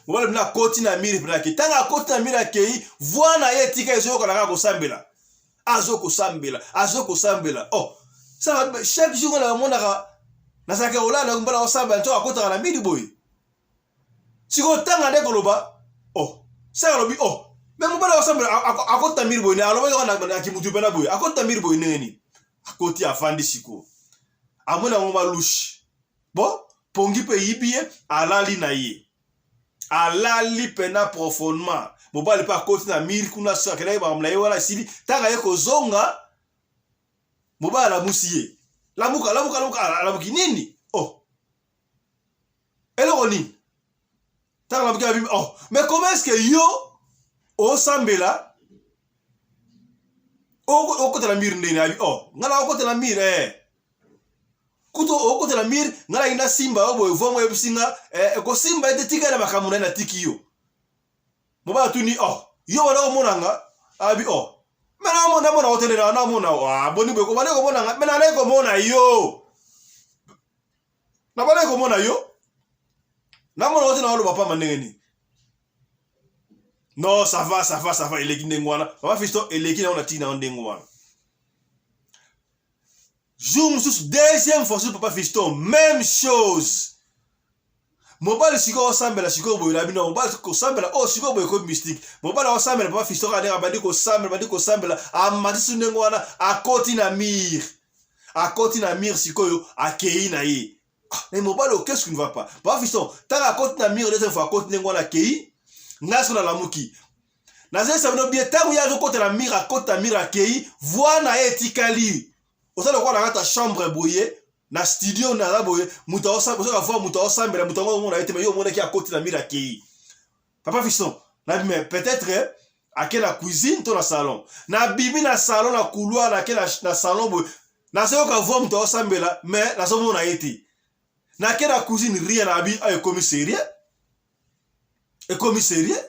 Mobali bino akoti na mire mpe akei. Ntango akoti na mire akei, voix na ye etika ezoyokana kaka kosambela. Azo kosambela, azo kosambela. Oh, ça chaque jour na monaka nazalaka kolala na mbala kosambela ntango akotaka na mire boye. Sikoyo ntango ande koloba, oh, saka alobi, oh, me mobali akosambela akota mire boye, alobaki kaka na kimutu mpe na boye, akota mire boye ndenge nini? Akoti afandi sikoyo. Amoni yango malushi. Bon, pongi mpe eyibi ye, alali na ye. Alali pena profondement. Mobali mpe akoti na mire kuna, akendaki makambo na ye wana esili. Ntango aye kozonga, mobali alamusi ye. Lamuka, lamuka, lamuka, alamuki nini? Oh. Eloko nini? Ntango nabuki na bimi, oh, mais comment est-ce que yo osambela okota na mire ndenge nayebi? Oh, ngai nakokota na mire eh. Kutu okota na mire, ngai nalingi nasimba yo boye, vongo oyebisi nga eh, ekosimba ete tika na makambo na ye, natiki yo. Mobali atuni, oh, yo banda komona nga? Abi, oh, me namona otelena namona, ah, boni boye kobanda komona nga? Me nalaki komona yo, nabandaki komona yo, namona ote na oloba pamba ndenge nini? Non, ça va, ça va, ça va, eleki ndenge wana. Papa Fiston, eleki nango na ntina yango ndenge wana. Jour mosusu, deuxième fois susu, papa Fiston, même chose. Mobali sikoyo osambela sikoyo boye na bino, mobali kosambela oyo oh, sikoyo boye ekomi mystique. Mobali osambela, papa Fiston, kaka ndenge abandi kosambela, abandi kosambela, amatisi ndenge wana, akoti na mire, akoti na mire sikoyo, akei na ye. Ah, mais mobali oyo, qu'est-ce qui ne va pas? Papa Fiston, ntango akoti na mire deuxième fois, akoti ndenge wana, akei. Ngai soki nalamuki, nazalisa bino bien, ntango ye azokota na mire, akoti na mire, akei, voi na ye etikali. Oza lokola na kati ya chambre boye, na studio naza boye, moto aosambela, voi moto aosambela, moto yango omona ye te, mais yo omonaki akoti na mire, akei. Papa Fiston, na mais peut-être ake na cuisine to na salon. Nabimi na salon, na couloir, nake na, na salon boye, nazoyoka voi moto aosambela, mais nazomona ye te. Nake na cuisine, rien. Nabi, ah, ekomi sérieux, ekomi sérieux.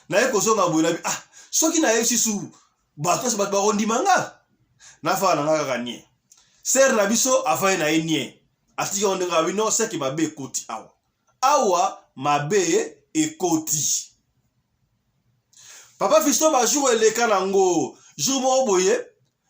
Naye kozonga boye, nabi, ah, soki nayebisi su bato nyonso, bato bakondima nga. Nafaka na nga kaka nie. Sere na biso afai na ye nie, atiki yango ndenge abi, non, seke mabe ekoti awa, awa mabe ekoti. Papa Fiston, bajour eleka nango, jour moko boye,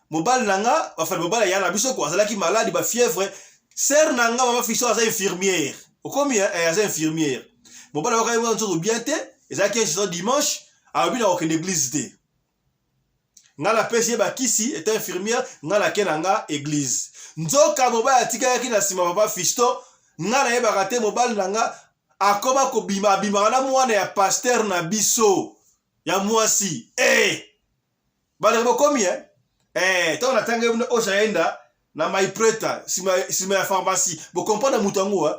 mobali na nga, bafani mobali ya na biso ko, azalaki maladi, ba fièvre. Sere na nga, mama Fiston, aza infirmière, okomi eh, aza infirmière. Mobali ayoka ye nzoto bien te, ezalaki un dimanche, alobi na kokende église te. Nga napesi ye bakisi, eta infirmière, nga nake na nga église. Nzoka mobali atikalaki na nsima. Papa Fiston, nga nayebaka te, mobali na nga akoma kobima, abimaka na mwana ya pasteur na biso ya mwasi eh! Bandeko, bokomi eh? Eh, ntango natangi bino ojaenda na maipreta, nsima ya pharmacie, bokomprendre moto yango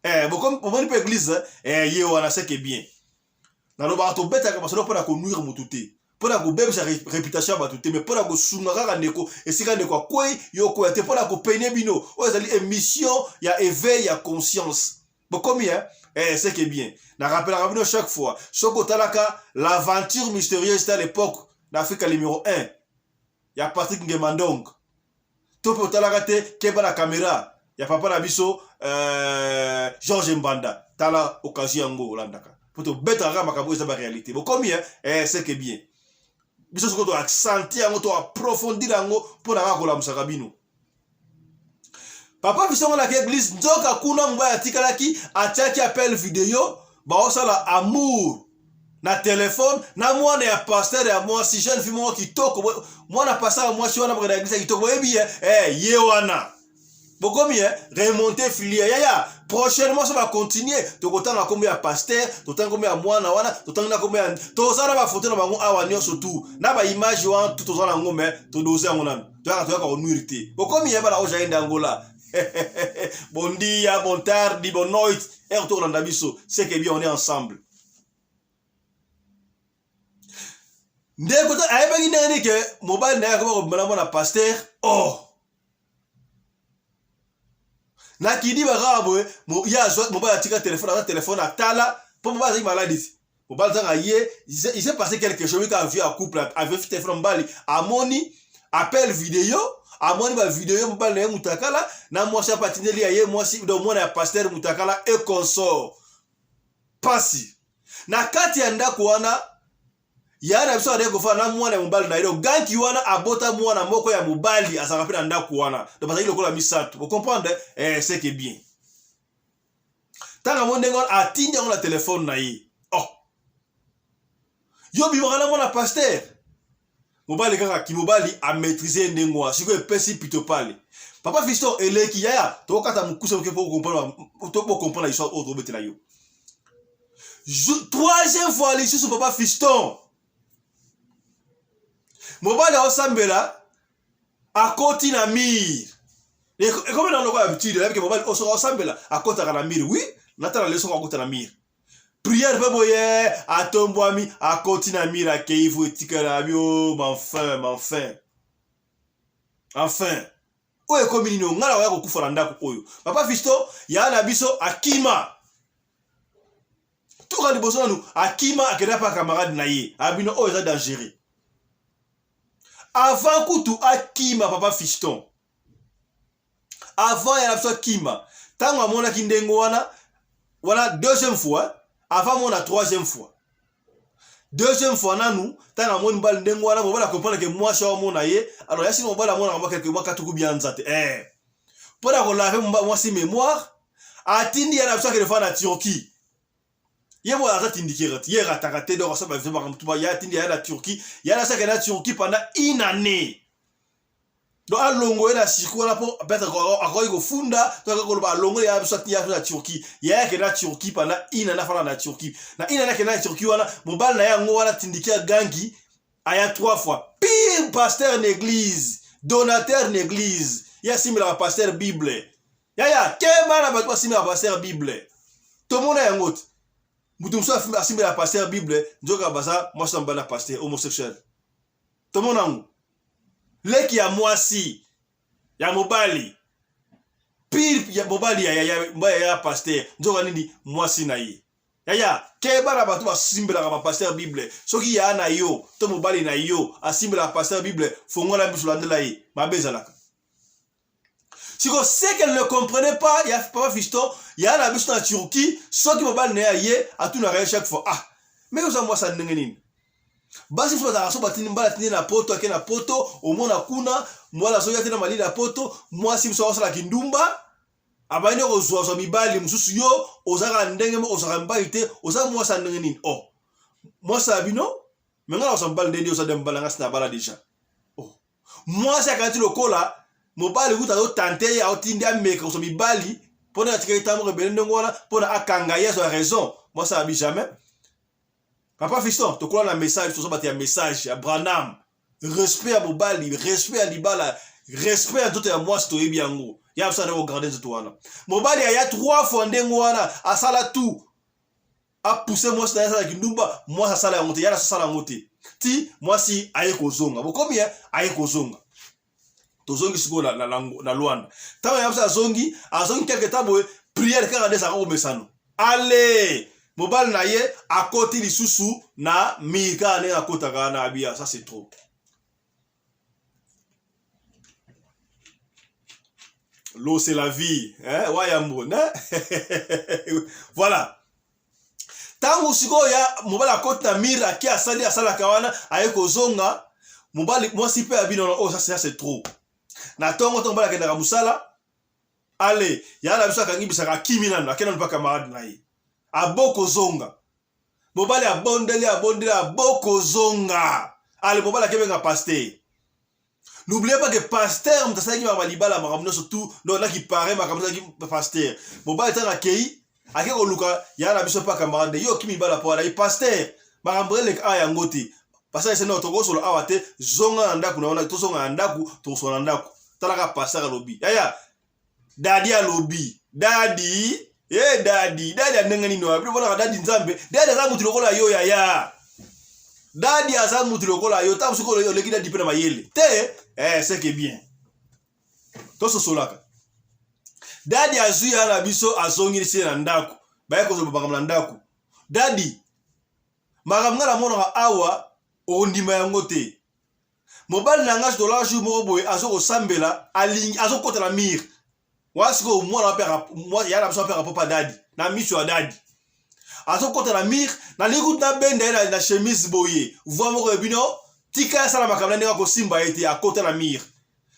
eh? Bomoni mpe église eh, ye wana seke bien. Nalobaka, tobetaka masolo mpona konuire motu te, mpona kobebisa réputation ya bato te, mais mpona kosunga kaka ndeko esika ndeko akwei, yo okwea te, mpona kopene bino. Oyo ezali émission ya éveil ya conscience. Bokomi eh? Eh, c'est que bien. Na rappelaka bino chaque fois, soki otalaka L'aventure mystérieuse à l'époque na Afrika numéro 1 ya Patrick Ngemandong, to mpe otalaka te Keba na caméra ya papa na biso Georges Mbanda, tala occasion yango olandaka, po tobetaka kaka makambo oyo eza baréalité. Bokomi eh? Eh, c'est que bien. Biso soki toaccentue yango, toapprofondir yango mpo na kaka kolamusaka bino. Papa biso ngo nake église, nzoka kuna mobali atikalaki, atiaki appel video, baosala amour na telefone na mwana ya pasteur ya mwasi, jeune fille moko kitoko. Mwana pasteur ya mwasi wana bakenda église ya kitoko, boyebi ye eh, ye wana. Bokomi eh? Remonte filière yaya, prochainement so bacontinue, tokotanga nkombo ya pasteur, totanga nkombo ya mwana wana, totanga na nkombo ya, toza na bafoto na bango awa nyonso tu na baimage wana tu, toza na yango, mais todose yango nanu, toyaka konuire te. Bokomi ye bana oyo jaende Angola, bon dia, bon tardi, bon noite, heure tokolanda biso, c'est que bien, on est ensemble. Ndeko ayebaki ndenge nini ke mobali na ye akoma kobima na mwana pasteur? Oh, na kidiba kaka boye, ye azwa, mobali atika telefone, aza telefone, atala mpo mobali azalaki maladi ti. Mobali ntango ye, il s'est passé quelque chose, ka vie ya couple, avie telefone, mobali amoni appel video, amoni ba video, mobali na ye mutakala na mwasi apa atindeli ya ye mwasi, donc mwana ya pasteur mutakala et consort. Pasi na kati ya ndako wana. Ya na biso azalaki kofanda na mwana ya mobali na ye, donc ganki wana abota mwana moko ya mobali, azalaka mpe na ndako wana, donc bazalaki lokola misato. Bocomprendre eh, c'est que bien. Ntango amoni ndenge wana, atindi yango na telefone na ye, oh, yo bimaka na mwana pasteur. Mobali kaka kimobali amaîtrise ye ndenge wana, sikoyo epesi pito pale. Papa Fiston, eleki yaya, tokokata mokuse moke mpo bocomprendre histoire oyo tobetela yo. Troisième fois lisusu, papa Fiston, mobali aosambela, akoti na mire. Ekomi na lokola habitude, ayebike mobali oyo soki aosambela akotaka na mire. Oui, natala lelo soki akota na mire. Prière pe boye atombwami akoti na mire akei vo etikala abi o m'enfin m'enfin enfin oyo ekomi nini ngai nakoya kokufa na ndako oyo papa fisto ya na biso akima toka liboso nanu akima akenda pa camarade na ye abino oyo eza dangereux avant kutu akima papa fiston avant ya na biso akima ntango amonaki ndenge wana wana deuxième fois avant amona troisième fois deuxième fois nanu ntango amoni mobali ndenge wana mobali akomprendre ke mwasi awa amona ye alors yasini mobali amonaka mwa quelque mwa katuku bianza te eh. mpo na kolave mwasi mémoire atindi ye na biso akende fa na turquie ye moko aza tindikera ti ye rataka te donc asala bavie makambo tuba ye atindi ye na turquie ye na biso akende na turquie pendant une année donc alongo ye na circuit wana mpo peut-être akoki kofunda to akoki koloba alongo ye biso atindi ye na turquie ye akende na turquie pendant une année afanda na turquie na une année akende na turquie wana mobali na ye yango wana tindiki agangi aya trois fois pire pasteur na église donateur na église ye asimbelaka pasteur bible yaya keba na bato basimbelaka pasteur bible tomona yango te moto mosusu asimbelaka pasteur bible nzoka baza mwasi na mobali na pasteur homosexuel tomona yango leki ya mwasi ya mobali pire ya mobali ya, ya, ya, ya, ya pasteur nzoka nini mwasi na ye yaya keba na bato basimbelaka bapaster bible soki yaya na yo to mobali na yo asimbelaka paster bible fongola biso landela ye mabe ezalaka siko ce qu'elle ne comprenait pas ya papa fiston yaya na biso na turquie soki mobali na ye aye atunaka ye chaque fois ah mais oza mwasi ya ndenge nini basi mosusu bazalaka so batindi mbala atindi na poto ake na poto omona kuna mwana azoya te na malili ya poto mwasi mosusu akosala kindumba abandi kozwazwa mibali mosusu yo ozalaka ndenge moko ozwaka mibali te oza mwasi ya ndenge nini oh mwasi ya bino me ngai nakozwa mibali ndenge oza de mobali ngai sina bala deja oh mwasi akanisi lokola mobali kuta azotante ye aotindi ameka kozwa mibali mpo na atikaki ntango moko ebele ndenge wana mpo na akanga ye azwa raison mwasi abi jamais papa fiston tokola na message toza bato ya message ya branham respect ya mobali respect ya libala respect ya nzoto ya mwasi toyebi yango ya biso anda kogarde nzoto wana mobali aya trois fois ndenge wana asala tout apousse mwasi na ye asala kindumba mwasi asala yango te ya asala yango te ti mwasi aye kozonga bokomi ye aye kozonga tozongi sikoyo na, na, na, na lwanda ntango ya biso azongi azongi quelque temps boye priere kaka nde ezalaka komesano ale mobali na ye akoti lisusu na mire kaka ndenge akotaka wana abia ça c'est trop l'eau c'est la vie hein wayambo ne voilà ntango sikoyo ya mobali akoti na mire ake asali asalaka wana aye kozonga mobali mwasi mpe ya bino oyo oh, ça c'est trop na ntongo ntongo mobali akendaka mosala ale ya na biso akangi bisaka akimi nanu akenda nanu mpa camarade na ye abokozonga mobali abondeli abondeli abokozonga ale mobali akebenga paster N'oubliez pas que pasteur moto asalaki makambo ya libala makambo nyonso tout donc na kipare makambo azalaki pasteur mobali ntango akei ake koluka ya na biso mpa camarade yo okimi libala mpo alaki pasteur makambo eleka awa yango te pasteur ese no tokosolo awa te zonga na ndako na wana tozonga na ndako tokosolo na ndako talaka pasteur alobi yaya dadi alobi dadi e eh, dadi dadi ya ndenge nini oyo monaka dadi nzambe dadi aza motu lokola yo yaya dadi aza motu lokola yo ntango soki oleki dadi mpe na mayele te eh, seke bien tososolaka dadi azwi ya na biso azongisi ye na ndako baye kozwa makambo na ndako dadi makambo ngai namonaka awa okondima yango te mobali na ngai dollar jour moko boye azo kosambela alingi azokota na mire wana sikoyo mwana mpe ya na biso apeka popa dadi na miso ya dadi azokota na mire nalingi kutu nabenda ye na, na chemise boye voi moko ya bino tika asala makambo na ndenge akosimba ye te akota na mire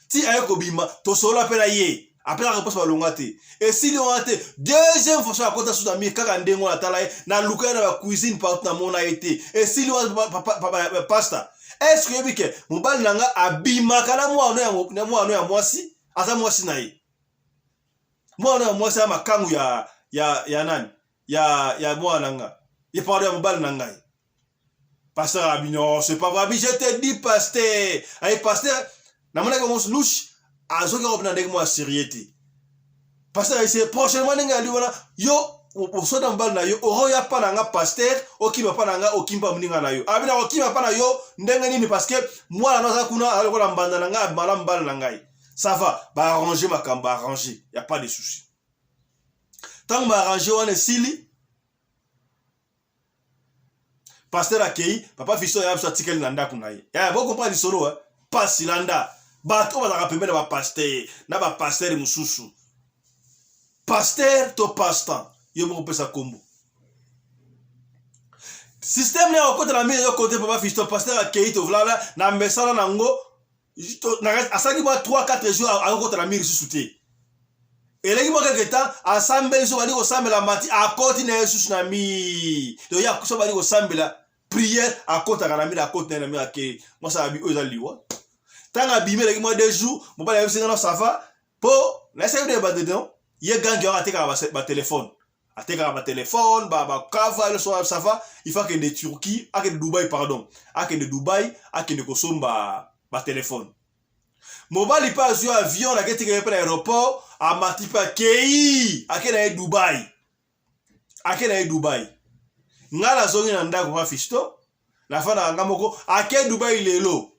ti aye kobima tosolola mpe na ye apesaka mposa balonga te esili wana te deuxième fois soki akota susu na mire kaka ndenge wana tala ye naluka ye na bacuisine partout namona ye te esili wana pasta est ce que oyebi ke mobali na nga abimaka na mwana ya mwasi aza mwasi na ye mwana ya mwasi ya makangu ya, ya, ya nani ya, ya mwana na nga ye pardon ya mobali na ngai Pasteur abi non, c'est pas vrai. Abi, je te dis pasteur. Ayi pasteur, namonaki yango louche, azoki yango na ndenge mwa sérieux te. Pasteur ayi c'est prochainement ndenge ali wana, yo osona mobali na yo okoya mpa na nga pasteur okima mpa na nga okimpa moninga na yo abi nakokima mpa na yo ndenge nini parce que mwana no aza kuna aza lokola mbanda na ngai abala mobali na ngai ça va baarrange makambo arrange ya pas de souci ntango baarrange wana esili pasteur akei papa fiston ya biso atikali na ndako na ye yaya bokomprendre lisolo eh? pasi landa bato oyo bazalaka pembeni na bapaster na bapaster mosusu paster to pastan yo moko pesa kombo systeme na okota na mire yo kote papa fiston paster akei tovlala na mesana na yango asalaki mwa 3 4 jours akokota na mire lisusu te eleki mwa quelque temps asambeli so bandi kosambela mati akoti na ye lisusu na mi donc ye so bandi kosambela prière akotaka na mire akoti na ye na mire akei mwasi abi oyo eza liwa ntango abimi eleki mwa 2 jours mobali ayebisi nga no ça va mpo nayesaki bino ebandeli non ye gangi wana atekaka batelefone atekaka batelefone bakava nyonso ça va il faut akende turquie akende dubai pardon akende dubai akende kosomba batelefone mobali mpe azwi avion naketika ye mpe na aéroport amati mpe akei ake na ye dubai ake na ye dubai ngai nazongi na ndako pa fisto nafandaka nga moko ake dubai lelo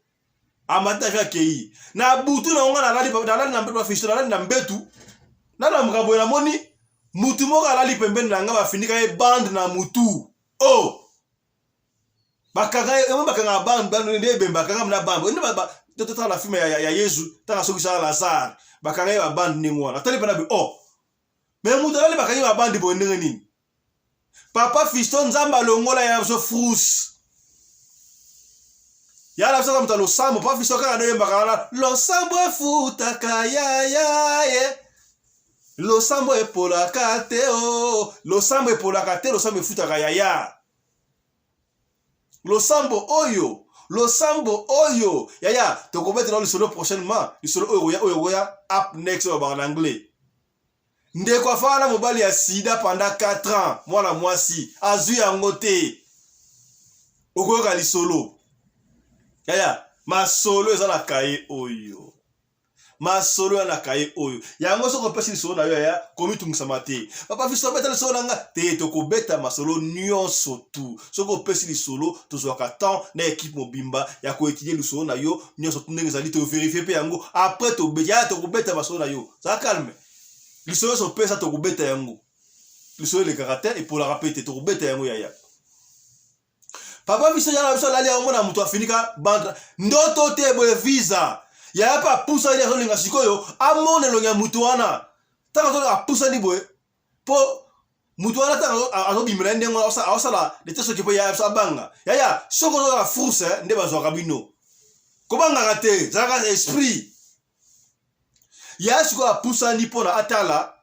amati na avion akei na butu na ngo nalali nalali na mbetu bafisto nalali na mbetu nalamuka boye namoni mutu moko alali pembeni na nga bafinika ye bande na mutu o oh! bakanga ye bakanga bande bande nde ebemba bakanga na bande nde totala na filme ya, ya, ya yezu tanga soki sala lazare bakanga ye babande ndenge wana atali mpena bi oh me mutu alali bakangi babande boye ndenge nini Papa Fiston Nzambe alongola ya biso frus. Ya na biso moto ya losambo. Papa Fiston kaka nde oyembaka wana losambo efutaka ya ya ye. Losambo epolaka te o. Oh. Losambo epolaka te, losambo efutaka ya ya. Losambo oyo, losambo oyo. Yaya, tokobetela lisolo prochainement, lisolo oyo oya oyo oya up next oyo ba na anglais. Ndeko afanda na mobali ya sida pendant 4 ans, mwana mwasi azwi yango te. Okoyoka lisolo. Yaya, masolo eza na kaye oyo. Masolo ya na kaye oyo. Yango soki opesi lisolo na yo yaya, komitungisama te. Papa Fiston beta lisolo na nga te, tokobeta masolo nyonso tu. Soki opesi lisolo, tozwaka temps na equipe mobimba ya koetudie lisolo na yo nyonso tu ndenge ezali, toverifie mpe yango après tobeti. Yaya, tokobeta masolo na yo. Zala calme. Lisolo nyonso opesa tokobeta yango. Lisolo elekaka te, epolaka mpe te, tokobeta yango yaya. Papa biso yana biso alali yango mona moto afinika bande ndoto te boye visa. Yaya mpe apusani azolinga sikoyo amona elongi ya moto wana. Ntango apusani boye mpo moto wana ntango azobimela ye ndenge wana aosala lete soki mpo yaya biso abanga. Yaya soki ozozala furse nde bazwaka bino. Kobangaka te, zalaka esprit. Ya sikoyo apusani mpo na atala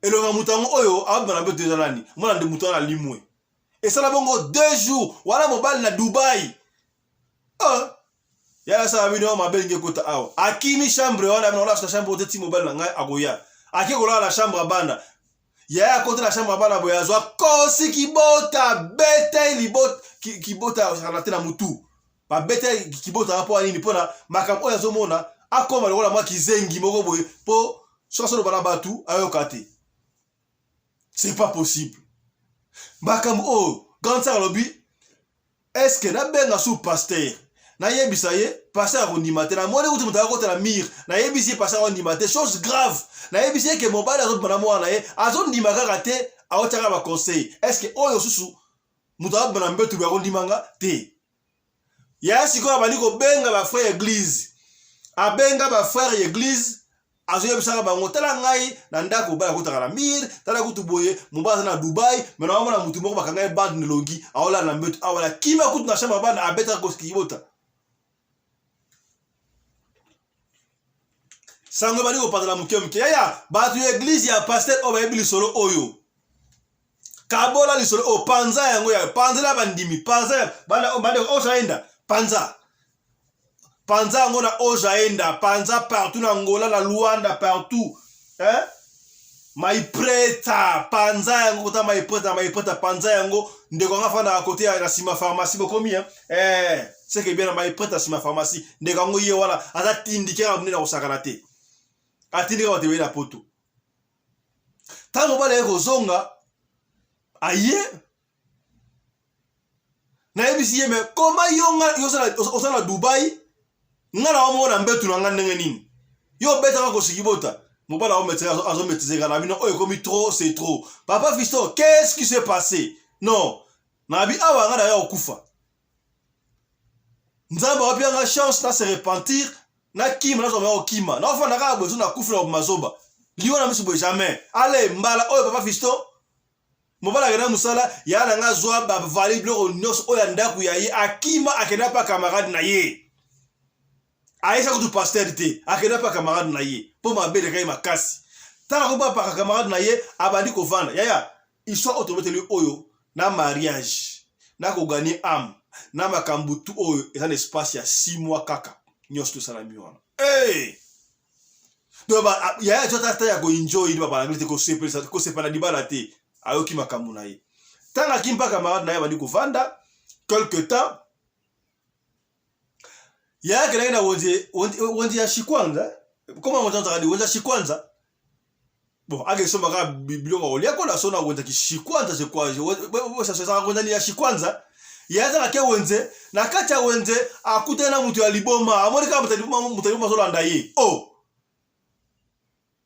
elongi ya moto yango oyo abima na mbeto eza nani mwana nde moto wana alimwe esala bongo deux jours wana mobali na dubai oh. ya asala bino mabe elingi ekota awa akimi chambre wana bino olasa chambre te ti mobali na ngai akoya ake kolala na chambre ya bana yaya akota na chambre ya bana boye azwa kosi kibota beta ye libota kibota osakana te na mutu babeta ye kibota wana mpo nini mpona makambo oyo azomona akoma lokola mwa kizengi moko boye mpo soki asoloba na bato ayoka te c'est pas possible makambo oyo grande sœur alobi est ce que nabenga su pasteur nayebisa ye pasteur akondima te namoni kutu moto akota na mire nayebisi ye pasteur akondima te chose grave nayebisi ye ke mobali azobima na mwana na ye azondima kaka te aotiaka baconseil est ce que oyo susu moto azobima na mbetu boye akondima nga te yaya sikoyo abandi kobenga bafrère eglise abenga bafrère eglise azoyebisaka bango tala ngai na ndako mobali akotaka na mire tala kutu boye mobali aza na dubai me naomona motu moko bakanga ye bande na elongi aolala na mbeto awa na kima kutu na chambre bana abetaka kosikibota sango ebandi kopanzana moke moke yaya bato ya eglize ya paster oyo bayebi lisolo oyo kabola lisolo oyo panza yango ya panzela bandimi panza bandeko oyo saenda panza panza yango na ojaenda panza partout na angola na luanda partout eh? maipreta panza yango kota maipreta maipreta panza yango ndeko yango afandaka kote ya na nsima pharmacie bokomi eh? eh, seke bien na maipreta nsima pharmacie ndeko yango ye wana aza tindike kaka monene akosakana te atindika bato ebele na poto ntango mobali aye kozonga. Aye nayebisi ye me koma yo nga oza na Dubai nga na omona mbetu na nga ndenge nini yo obetaka kosikibota mobali azometise kaka na bino oyo ekomi trop c'est trop papa fiston qu'est-ce qui s'est passé non nabi awa nga naya kokufa nzambe awapi nga chance na se repentir nakima nazwa maya kokima naofanda kaka boye so nakufi na mazoba liwa na miso boye jamais ale mbala oyo papa fiston mobali akenda mosala ya na nga azwa bavali biloko nyonso oyo ya ndako ya ye akima akenda mpa camarade na ye ayesa kutu pasteur te akenda mpa camarade na ye mpo mabe elekaki makasi ntango akoki bapaka camarade na ye abandi kovanda yaya histoire oyo tobeteli oyo na mariage na koganye ame na makambo tu oyo eza na espace ya 6 mois kaka nyonso tosalami wana hey! Donc yaya azwa ata ya koenjoy nde babala te kosepelisa kosepela libala te ayoki makambo na ye ntango akimi mpa camarade na ye abandi kovanda quelque temps yaya akendaki na wenze wenze ya shikwanza koma wenze azalaka wenze ya shikwanza bon akesomba kaka biloko ya kolia kola so na wenze kishikwanza je crois ezalaka wenze ya shikwanza ye azalaka ke wenze na kati ya wenze akutani na moto ya liboma amoni kaka moto ya liboma moto ya liboma azolanda ye o oh!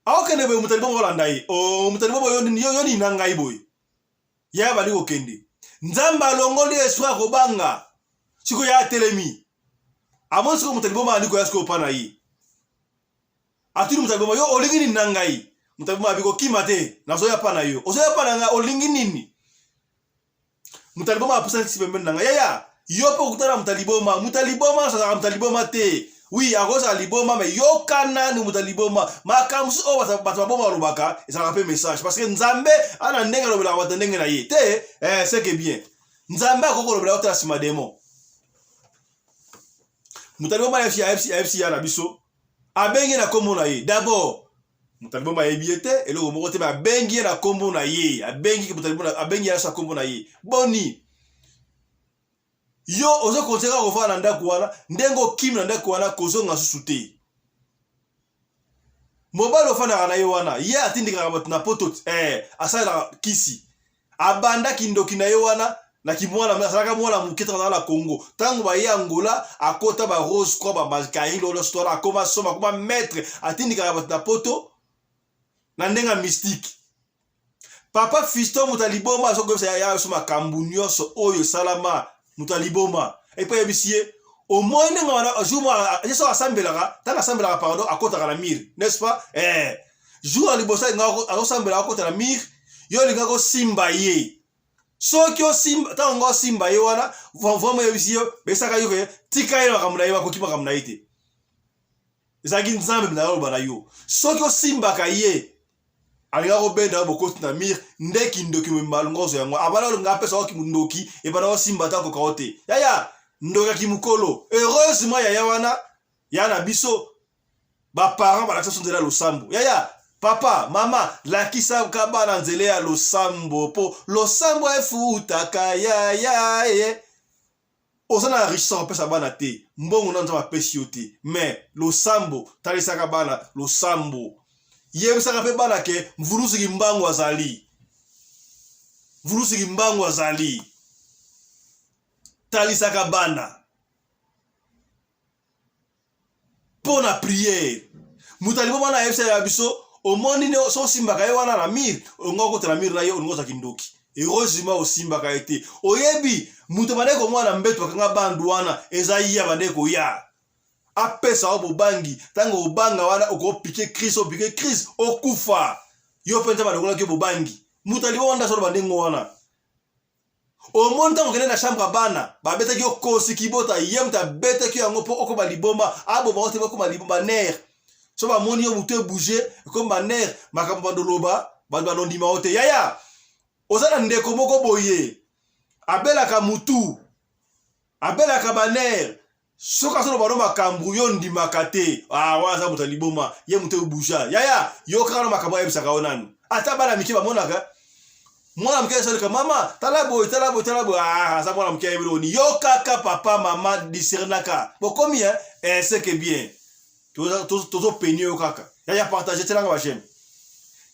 aokende boye moto ya liboma azolanda ye o oh, moto ya liboma yo nini na ngai boye ye abandi kokende nzambe alongoli esprit ya kobanga sikoyo ye atelemi amoni sikoyo moto ya liboma abandi koya sikoyo mpa na ye Atuni moto aboma yo olingi nini na ngai? Moto aboma abi kokima te, nazoya pa na yo. Ozoya pa na ngai olingi nini? Moto aliboma apusani kisi pembeni na ngai. Yaya, yo mpe okutana moto aliboma. Moto aliboma azalaka moto aliboma te. Oui, akozala liboma mais yoka nanu moto aliboma. Makambo mosusu oyo bato baboma balobaka ezalaka mpe message parce que Nzambe ana ndenge alobelaka bato ndenge na ye te. Eh, c'est que bien. Nzambe akoki kolobela yo te na nsima demon. Moto aliboma ayebisi ya na biso abengi ye na nkombo na ye d'abord moto aliboma ayebi ye te eloko moko te me abengi ye na nkombo na ye abengi moto aliboma abengi ye na nkombo na ye boni yo ozo kontinue kaka kofanda na ndako wana ndenge okimi na ndako wana kozonga susu te mobali ofandaka na ye wana ye atindikaka bato na poto eh, asalelaka kisi Abanda kindoki na ye wana na kimwana azalaka mwana moke ntango azalaka na Congo ntango baye Angola akota ba Rose Croix ba Macarilo nyonso wana akoma soma akoma maître atindikaka bato na poto na ndenge ya mystique papa fiston moto ya liboma azokoyebisa yaya biso makambo nyonso oyo esalama moto ya liboma epo ayebisi ye omoi ndenge wana jour moko ye soki asambelaka ntango asambelaka pardon akotaka na mire n'est-ce pas eh jour ya liboso azosambela akota na mire yo olingaki osimba ye soki osimba ntango ngo osimba ye wana vraimen oyebisi yo besaka yo ke tika ye makambo na ye bakoki makambo na ye te ezalaki nzambe mpenza aloba na yo soki osimbaka ye alingaka kobenda yo bokoti na mire nde kindoki mobimba alinga ozwa yango abanda olinga apesa yo kindoki ebanda osimba ata koka yo te yaya ndoki ya kimokolo heureusement yaya wana ya na biso baparent balakisa biso nzela ya losambo yaya papa mama lakisaka bana nzela ya losambo mpo losambo efutaka yaya ye oza na richesse kopesa bana te mbongo na nzambe apesi yo te mais losambo talisaka bana losambo yebisaka mpe bana ke mvuluzi kimbangu azali mvuluzi kimbangu azali talisaka bana mpo na priere moto aliboma wana ayebisa ya biso omoni nde so osimbaka ye wana na mire olinga okota na mire na ye olinga ozwa kindoki heureusement osimbaka ye te oyebi moto abandaki komona na mbeto akanga bandu wana eza ye abandaki koya apesa yo bobangi ntango obanga wana okopike crise opike crise okufa yo mpe nzambe alongolaki yo bobangi moto aliboma wana azoloba ndenge wana Omoni ntango okende na chambre ya bana babetaki yo kosi kibota ye moto abetaki yo yango mpo okoma liboma aboma yo te bakoma liboma ner so bamoni yo moto ebouge ekomi baner makambo bandoloba bato bandondima yo te yaya oza na ndeko moko boye abelaka mutu abelaka baner soki azoloba no makambo yo ondimaka te ah, wana aza moto ya liboma ye moto ebuja yaya yo kaka na makambo ayebisaka yo nanu ata bana mike bamonaka mwana moke asoleka mama tala boye tala boye tala boye ah, aza mwana moke ayebi loni yo kaka papa mama discernaka bokomi eh, eh c'est que bien tozopeni yo kaka yaya partage tielanga bajeme.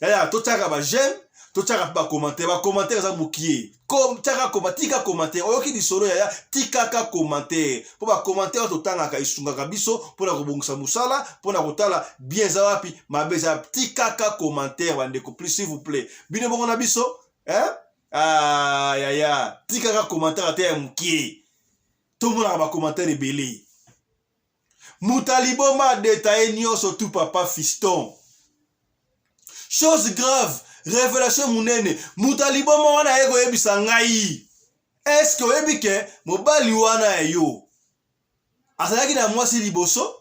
Yaya, totiaka ba j'aime, totiaka mpe bacommentaire. Bacommentaire eza mokie. Tiaka koma, tika commentaire. Oyoki lisolo yaya, tikaka commentaire. Mpo bacommentaire oyo totangaka esungaka biso mpo na kobongisa mosala, mpo na kotala bien eza wapi, mabe eza wapi. Tikaka commentaire bandeko, please s'il vous plaît. Bino bongo na biso, hein? Ah, yaya, tikaka commentaire ata ya mokie. Tomonaka bacommentaire ebele. Moto ya liboma adetaye nyonso tout papa fiston. Chose grave, revelation munene. Moto ya liboma wana aye koyebisa ngai. Est-ce que oyebi ke mobali wana ya yo azalaki na mwasi liboso?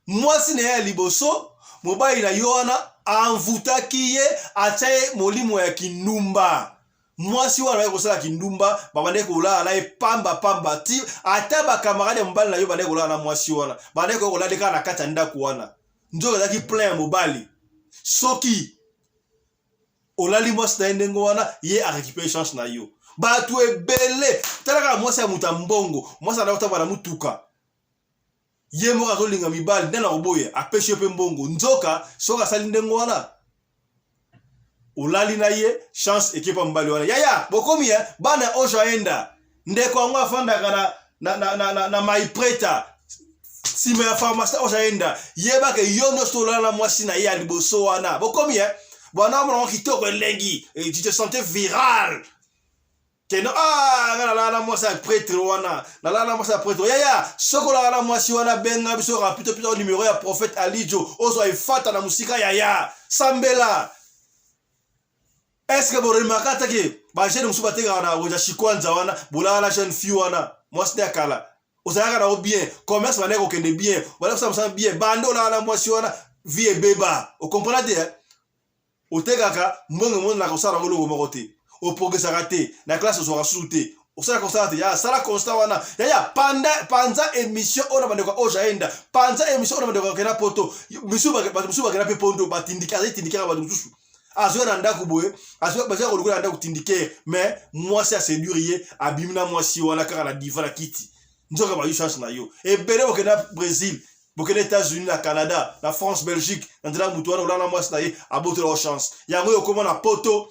Mwasi na ye ya liboso, mobali na yo wana envoutaki ye, atia ye molimo ya kindumba. Mwasi wana abandaki kosala kindumba, babandaki kolala na ye pamba pamba ti ata ba camarade ya mobali na yo bandaki kolala na mwasi wana, bandaki koya kolala kaka na kati ya ndako wana. Nzoka ezalaki plein ya mobali. Soki olali mwasi na ye ndenge wana, ye a récupérer chance na yo. Bato ebele, tala kaka mwasi ya moto ya mbongo, mwasi andaki kotambola na motuka, ye moko azolinga mibali nde nakoboya apesi yo mpe mbongo nzoka soki asali ndenge wana olali na ye chance ekepa mobali wana yaya bokomi ya bana ojo aenda ndeko yango afandaka na, na, na, na, na, na maipreta nsima ya pharmacie ojo aenda yebaka yo nyonso olala na mwasi na ye ya liboso wana bokomi ya bwana amonango kitoko elengi tu te sentais viral keno ah nga nalala na mwasi ya pretre wana nalala na mwasi ya pretre yaya soki olala na mwasi wana benga biso rapide pita numero ya prophète alijo ozwa efata na mosika yaya sambela est ce que boremaka ata ke bajeune mosusu batekaka na wenza shikwanza wana bolala na jeune fille wana mwasi nde ya kala ozalaka na yo bien commerce bandaki kokende bien bandaki kosala mosala bien bande olala na mwasi wana vie ebeba okomprena te eh? Otekaka mbongo emonanaka osala yango eloko moko te. Oprogresaka te. Na classe ozwaka susu te. Osalaka kosala te. Yaya sala constat wana. Yaya panda panza emission oyo na bandeko ya Ojaenda. Panza emission oyo na bandeko ya kena poto. Misusu bato mosusu bakenda mpe poto batindiki azali tindikaka bato mosusu. Azwa na ndako boye, azwa bazwa kolukola na ndako tindikere, mais mwasi a seduire ye, abimi na mwasi wana kaka na divan na kiti. Nzoka bayu chance na yo. Ebele bokenda Brésil, bokende États-Unis na Canada na France Belgique na nzela moto wana olala mwasi na ye abotola yo chance yango oyo okoma na poto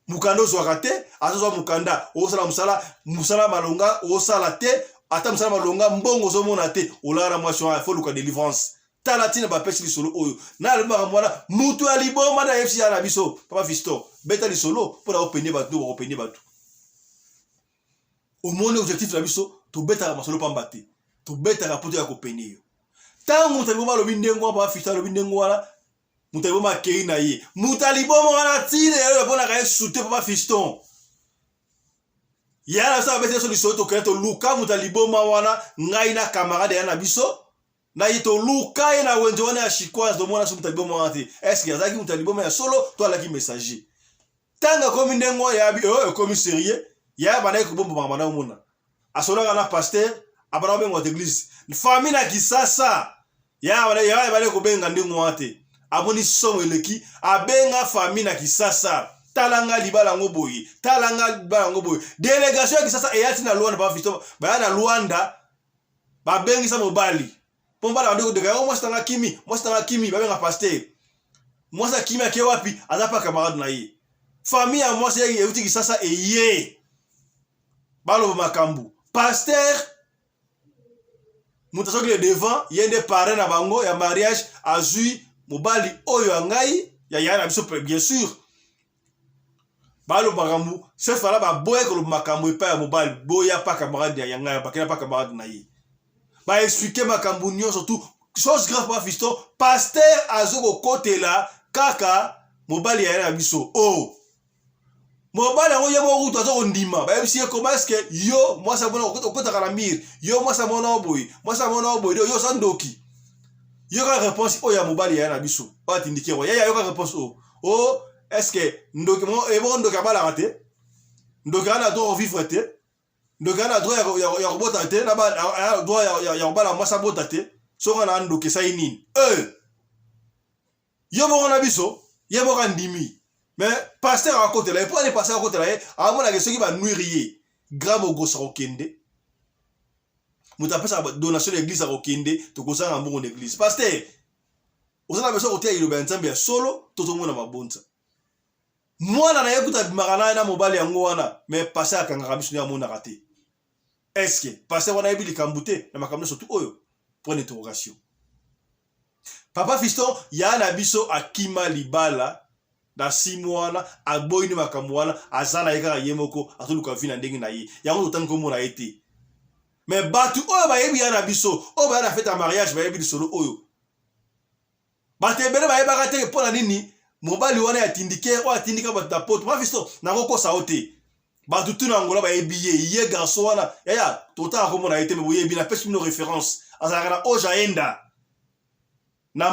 mokanda ozwaka te azozwa mokanda osala mosala mosala malonga osala te ata mosala malonga mbongo ozomona te olala na mwasi wana fo luka delivrance tala ntina bapesi lisolo oyo na alobi makambo wana moto ya liboma na yebisi ya na biso papa fiston beta lisolo mpo na kopende bato nde bakopende bato omoni objectif na biso tobetaka masolo pamba te tobetaka mpo toya kopene yo ntango moto ya liboma alobi ndenge wana papa fiston alobi ndenge wana moto ya liboma akei na ye moto ya liboma wana ntina ya oyo ye sute papa fiston ya na biso abeti biso lisolo tokenda toluka moto ya liboma wana ngai na camarade ya na biso na ye toluka ye na wenze wana ya chikoise tomona so moto ya liboma wana te estce azalaki moto ya liboma ya solo to alaki messager ntango akomi ndenge oyo yabi oyo oh, ekomi serieux ya abandaki kobomba makambo na omona asolaka na pasteur abanda kobenga bato eglise famille na kisasa ya abandaki kobenga ndenge wana te amoni somo eleki abenga famille na kisasa tala nga libala yango boye tala nga libala yango boye delegation ya kisasa eyati na luanda bafito baya na luanda babengisa mobali mpo mobali abandi kodeka yango mwasi nanga akimi mwasi nanga akimi babenga paster mwasi akimi ake wapi aza mpa camarade na ye famille ya mwasi euti kisasa eye baloba makambo paster moto azoki le devant ye nde parrain na bango ya mariage azwi mobali oyo ya ngai ya yaya na biso bien sûr baloba makambo chef ala baboya koloba makambo epai ya mobali boya pa camarade ya ngai bakenda pa camarade na ye baexplike makambo nyonso tout chose grave pa fiston paster azo kokotela kaka mobali ya ye na biso o oh. mobali yango ye moko kutu aza kondima bayebisi ye koma eske yo mwasi amona okotaka na mire yo mwasi amona o boye mwasi amona o boye yo oza ndoki yoka réponse oyo ya mobali ya ye na biso oyo atindiki yango yaya yoka réponse oyo o oh, est ce que ndoki ebongo ndoki abalaka te ndoki aza na droit kovivre te ndoki aza na droit ya kobota te na droit ya kobala mwasi abota te soki na ndoki esali nini e yo moko na biso ye moko andimi mais pasteur akotela ye mpo ani pasteur akotela ye amonaka soki banuire ye grand bogosa kokende moto apesaka donation na église akokende tokozanga mbongo na église pasteur. Oza na besoin koteya liloba ya Nzambe ya solo to ozomona mabonza? Mwana na ye kutu abimaka na ye na mobali yango wana, mais pasteur akangaka miso nde amonaka te. Est-ce que pasteur wana ayebi likambo te na makambo nyonso tu oyo? Point d'interrogation. Papa Fiston ya na biso akima libala na simu wana aboyi nde makambo wana aza na ye kaka ye moko azoluka vie na ndenge na ye yango totangi komona ye te me bato oyo bayebi ya na biso oyo baya na fete ya mariage bayebi lisolo oyo bato ebele bayebaka te mpo na nini mobali wana ya tindike oyo atindika bato na poto mafisto nakokosa yo te bato tu na angola bayebi ye ye garçon wana yaya totanga komona ye te me boyebi napesi bino référence azalaka na ojaenda na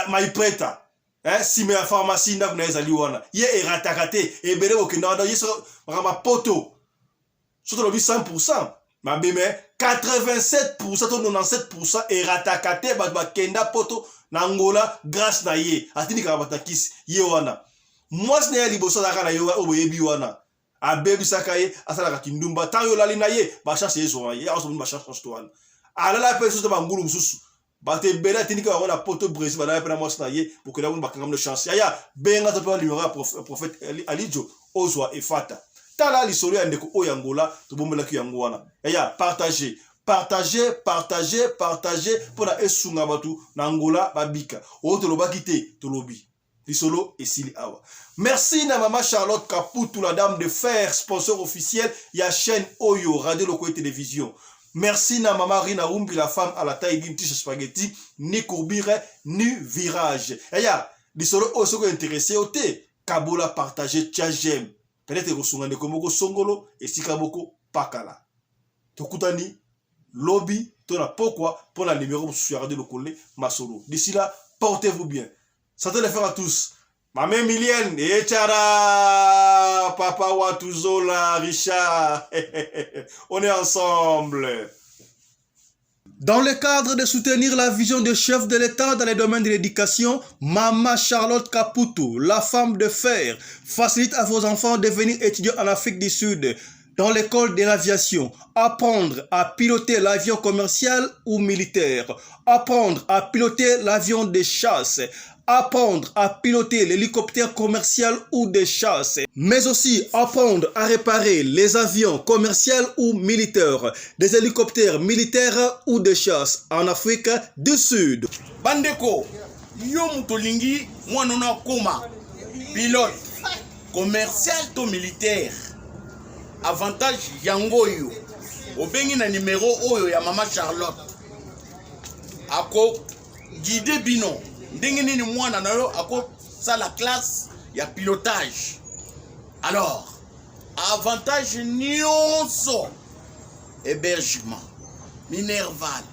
maipreta eh, nsima ya pharmacie ndako na ye ezali wana ye erataka te ebele bokenda wana ye makambo ya poto soki tolobi 100 mabe me 87 to 97 erataka te bato bakenda poto na angola grâce na ye atindikaka bato na kisi ye wana mwasi na ye ya liboso azalaka na ye oyo boyebi wana abebisaka ye asalaka kindumba ntango yo olali na ye bachance ezwa ye azomoni bachance nyonso wana alala mpe lisusu na bangulu mosusu bato ebele atindika bango na poto brésil balala mpe na mwasi na ye bokenda kuna bakanga bino chance yaya benga to mpe numero ya prophète alijo ozwa efata tala lisolo ya ndeko oyo ya ngola tobombelaki yango wana yaya partage partage partage partage mpo na esunga bato na angola babika oyo tolobaki te tolobi lisolo esili awa merci na mama charlotte kaputu la dame de fer sponsor officiel ya chaîne oyo radio lokoye télévision merci na mama rina umbi la femme à la taille d'une tige spaghetti ni courbure ni virage yaya lisolo oyo soki ointeresse yo te kabola partage tia j'aime peut-être ekosunga ndeko moko songolo esika moko pakala tokutani lobi to na pokwa mpo na numero mosusu ya radio lokole masolo d'ici là portez-vous bien Santé de fer à tous. Mame Emilienne, Echara, Papa Watuzola, Richard, on est ensemble. Dans le cadre de soutenir la vision du chef de l'État dans les domaines de l'éducation, Mama Charlotte Caputo, la femme de fer, facilite à vos enfants de venir étudier en Afrique du Sud dans l'école de l'aviation, apprendre à piloter l'avion commercial ou militaire, apprendre à piloter l'avion de chasse, apprendre à piloter l'hélicoptère commercial ou de chasse, mais aussi apprendre à réparer les avions commerciaux ou militaires, des hélicoptères militaires ou de chasse en Afrique du Sud. Bandeko, yo moto olingi mwana no akoma pilote commercial to militaire avantage yango oyo obengi na numero oyo ya mama charlotte ako guide bino ndenge nini mwana na yo akosala classe ya pilotage alors avantage nyonso hébergement minerval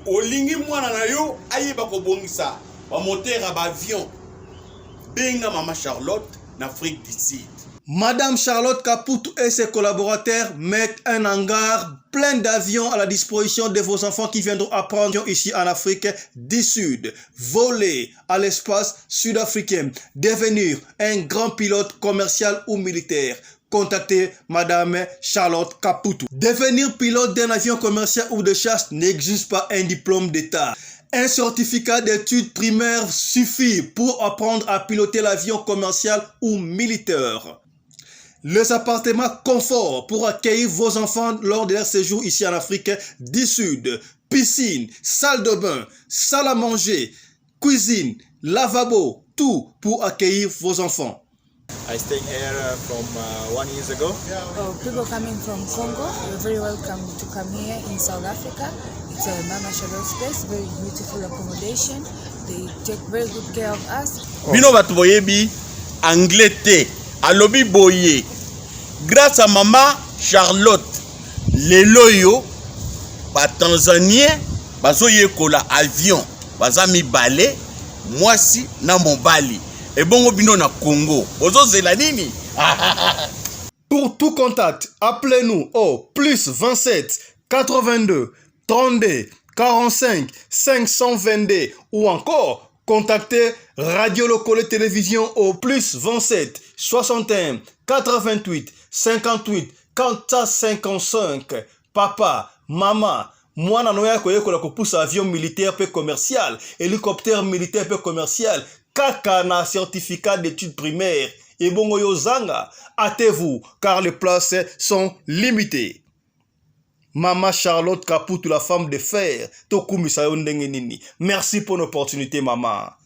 olingi mwana na yo ayeba kobongisa bamotere ya baavion benga mama charlotte na afrique du sud Madame Charlotte Caputo et ses collaborateurs mettent un hangar plein d'avions à la disposition de vos enfants qui viendront apprendre ici en Afrique du Sud, voler à l'espace sud-africain, devenir un grand pilote commercial ou militaire. Contactez Madame Charlotte Caputo. Devenir pilote d'un avion commercial ou de chasse n'exige pas un diplôme d'État. Un certificat d'études primaires suffit pour apprendre à piloter l'avion commercial ou militaire. Les appartements confort pour accueillir vos enfants lors de leur séjour ici en Afrique du Sud. Piscine, salle de bain, salle à manger, cuisine, lavabo, tout pour accueillir vos enfants. I stay here from one years ago. Oh, people coming from Congo, you're very welcome to come here in South Africa. It's a Mama Charlotte's place, very beautiful accommodation. They take very good care of us. Bino bato boyebi anglais te alobi boye grâce à mama Charlotte lelo oyo ba Tanzanien bazoyekola avion baza mibale mwasi na mobali ebongo bino na Congo bozozela nini Pour tout contact, appelez-nous au plus 27 82 32 45 522 ou encore contactez Radio Lokole Télévision au plus 27 61 88 58 455. Papa, maman, Mwana na yo akoyekola kopusa avion militaire mpe commercial, hélicoptère militaire mpe commercial, kaka na certificat d'études primaires. Ebongo yo zanga, hâtez-vous car les places sont limitées. Mama Charlotte Kaputu, la femme de fer, tokumisa yo ndenge nini. Merci pour l'opportunité, mama.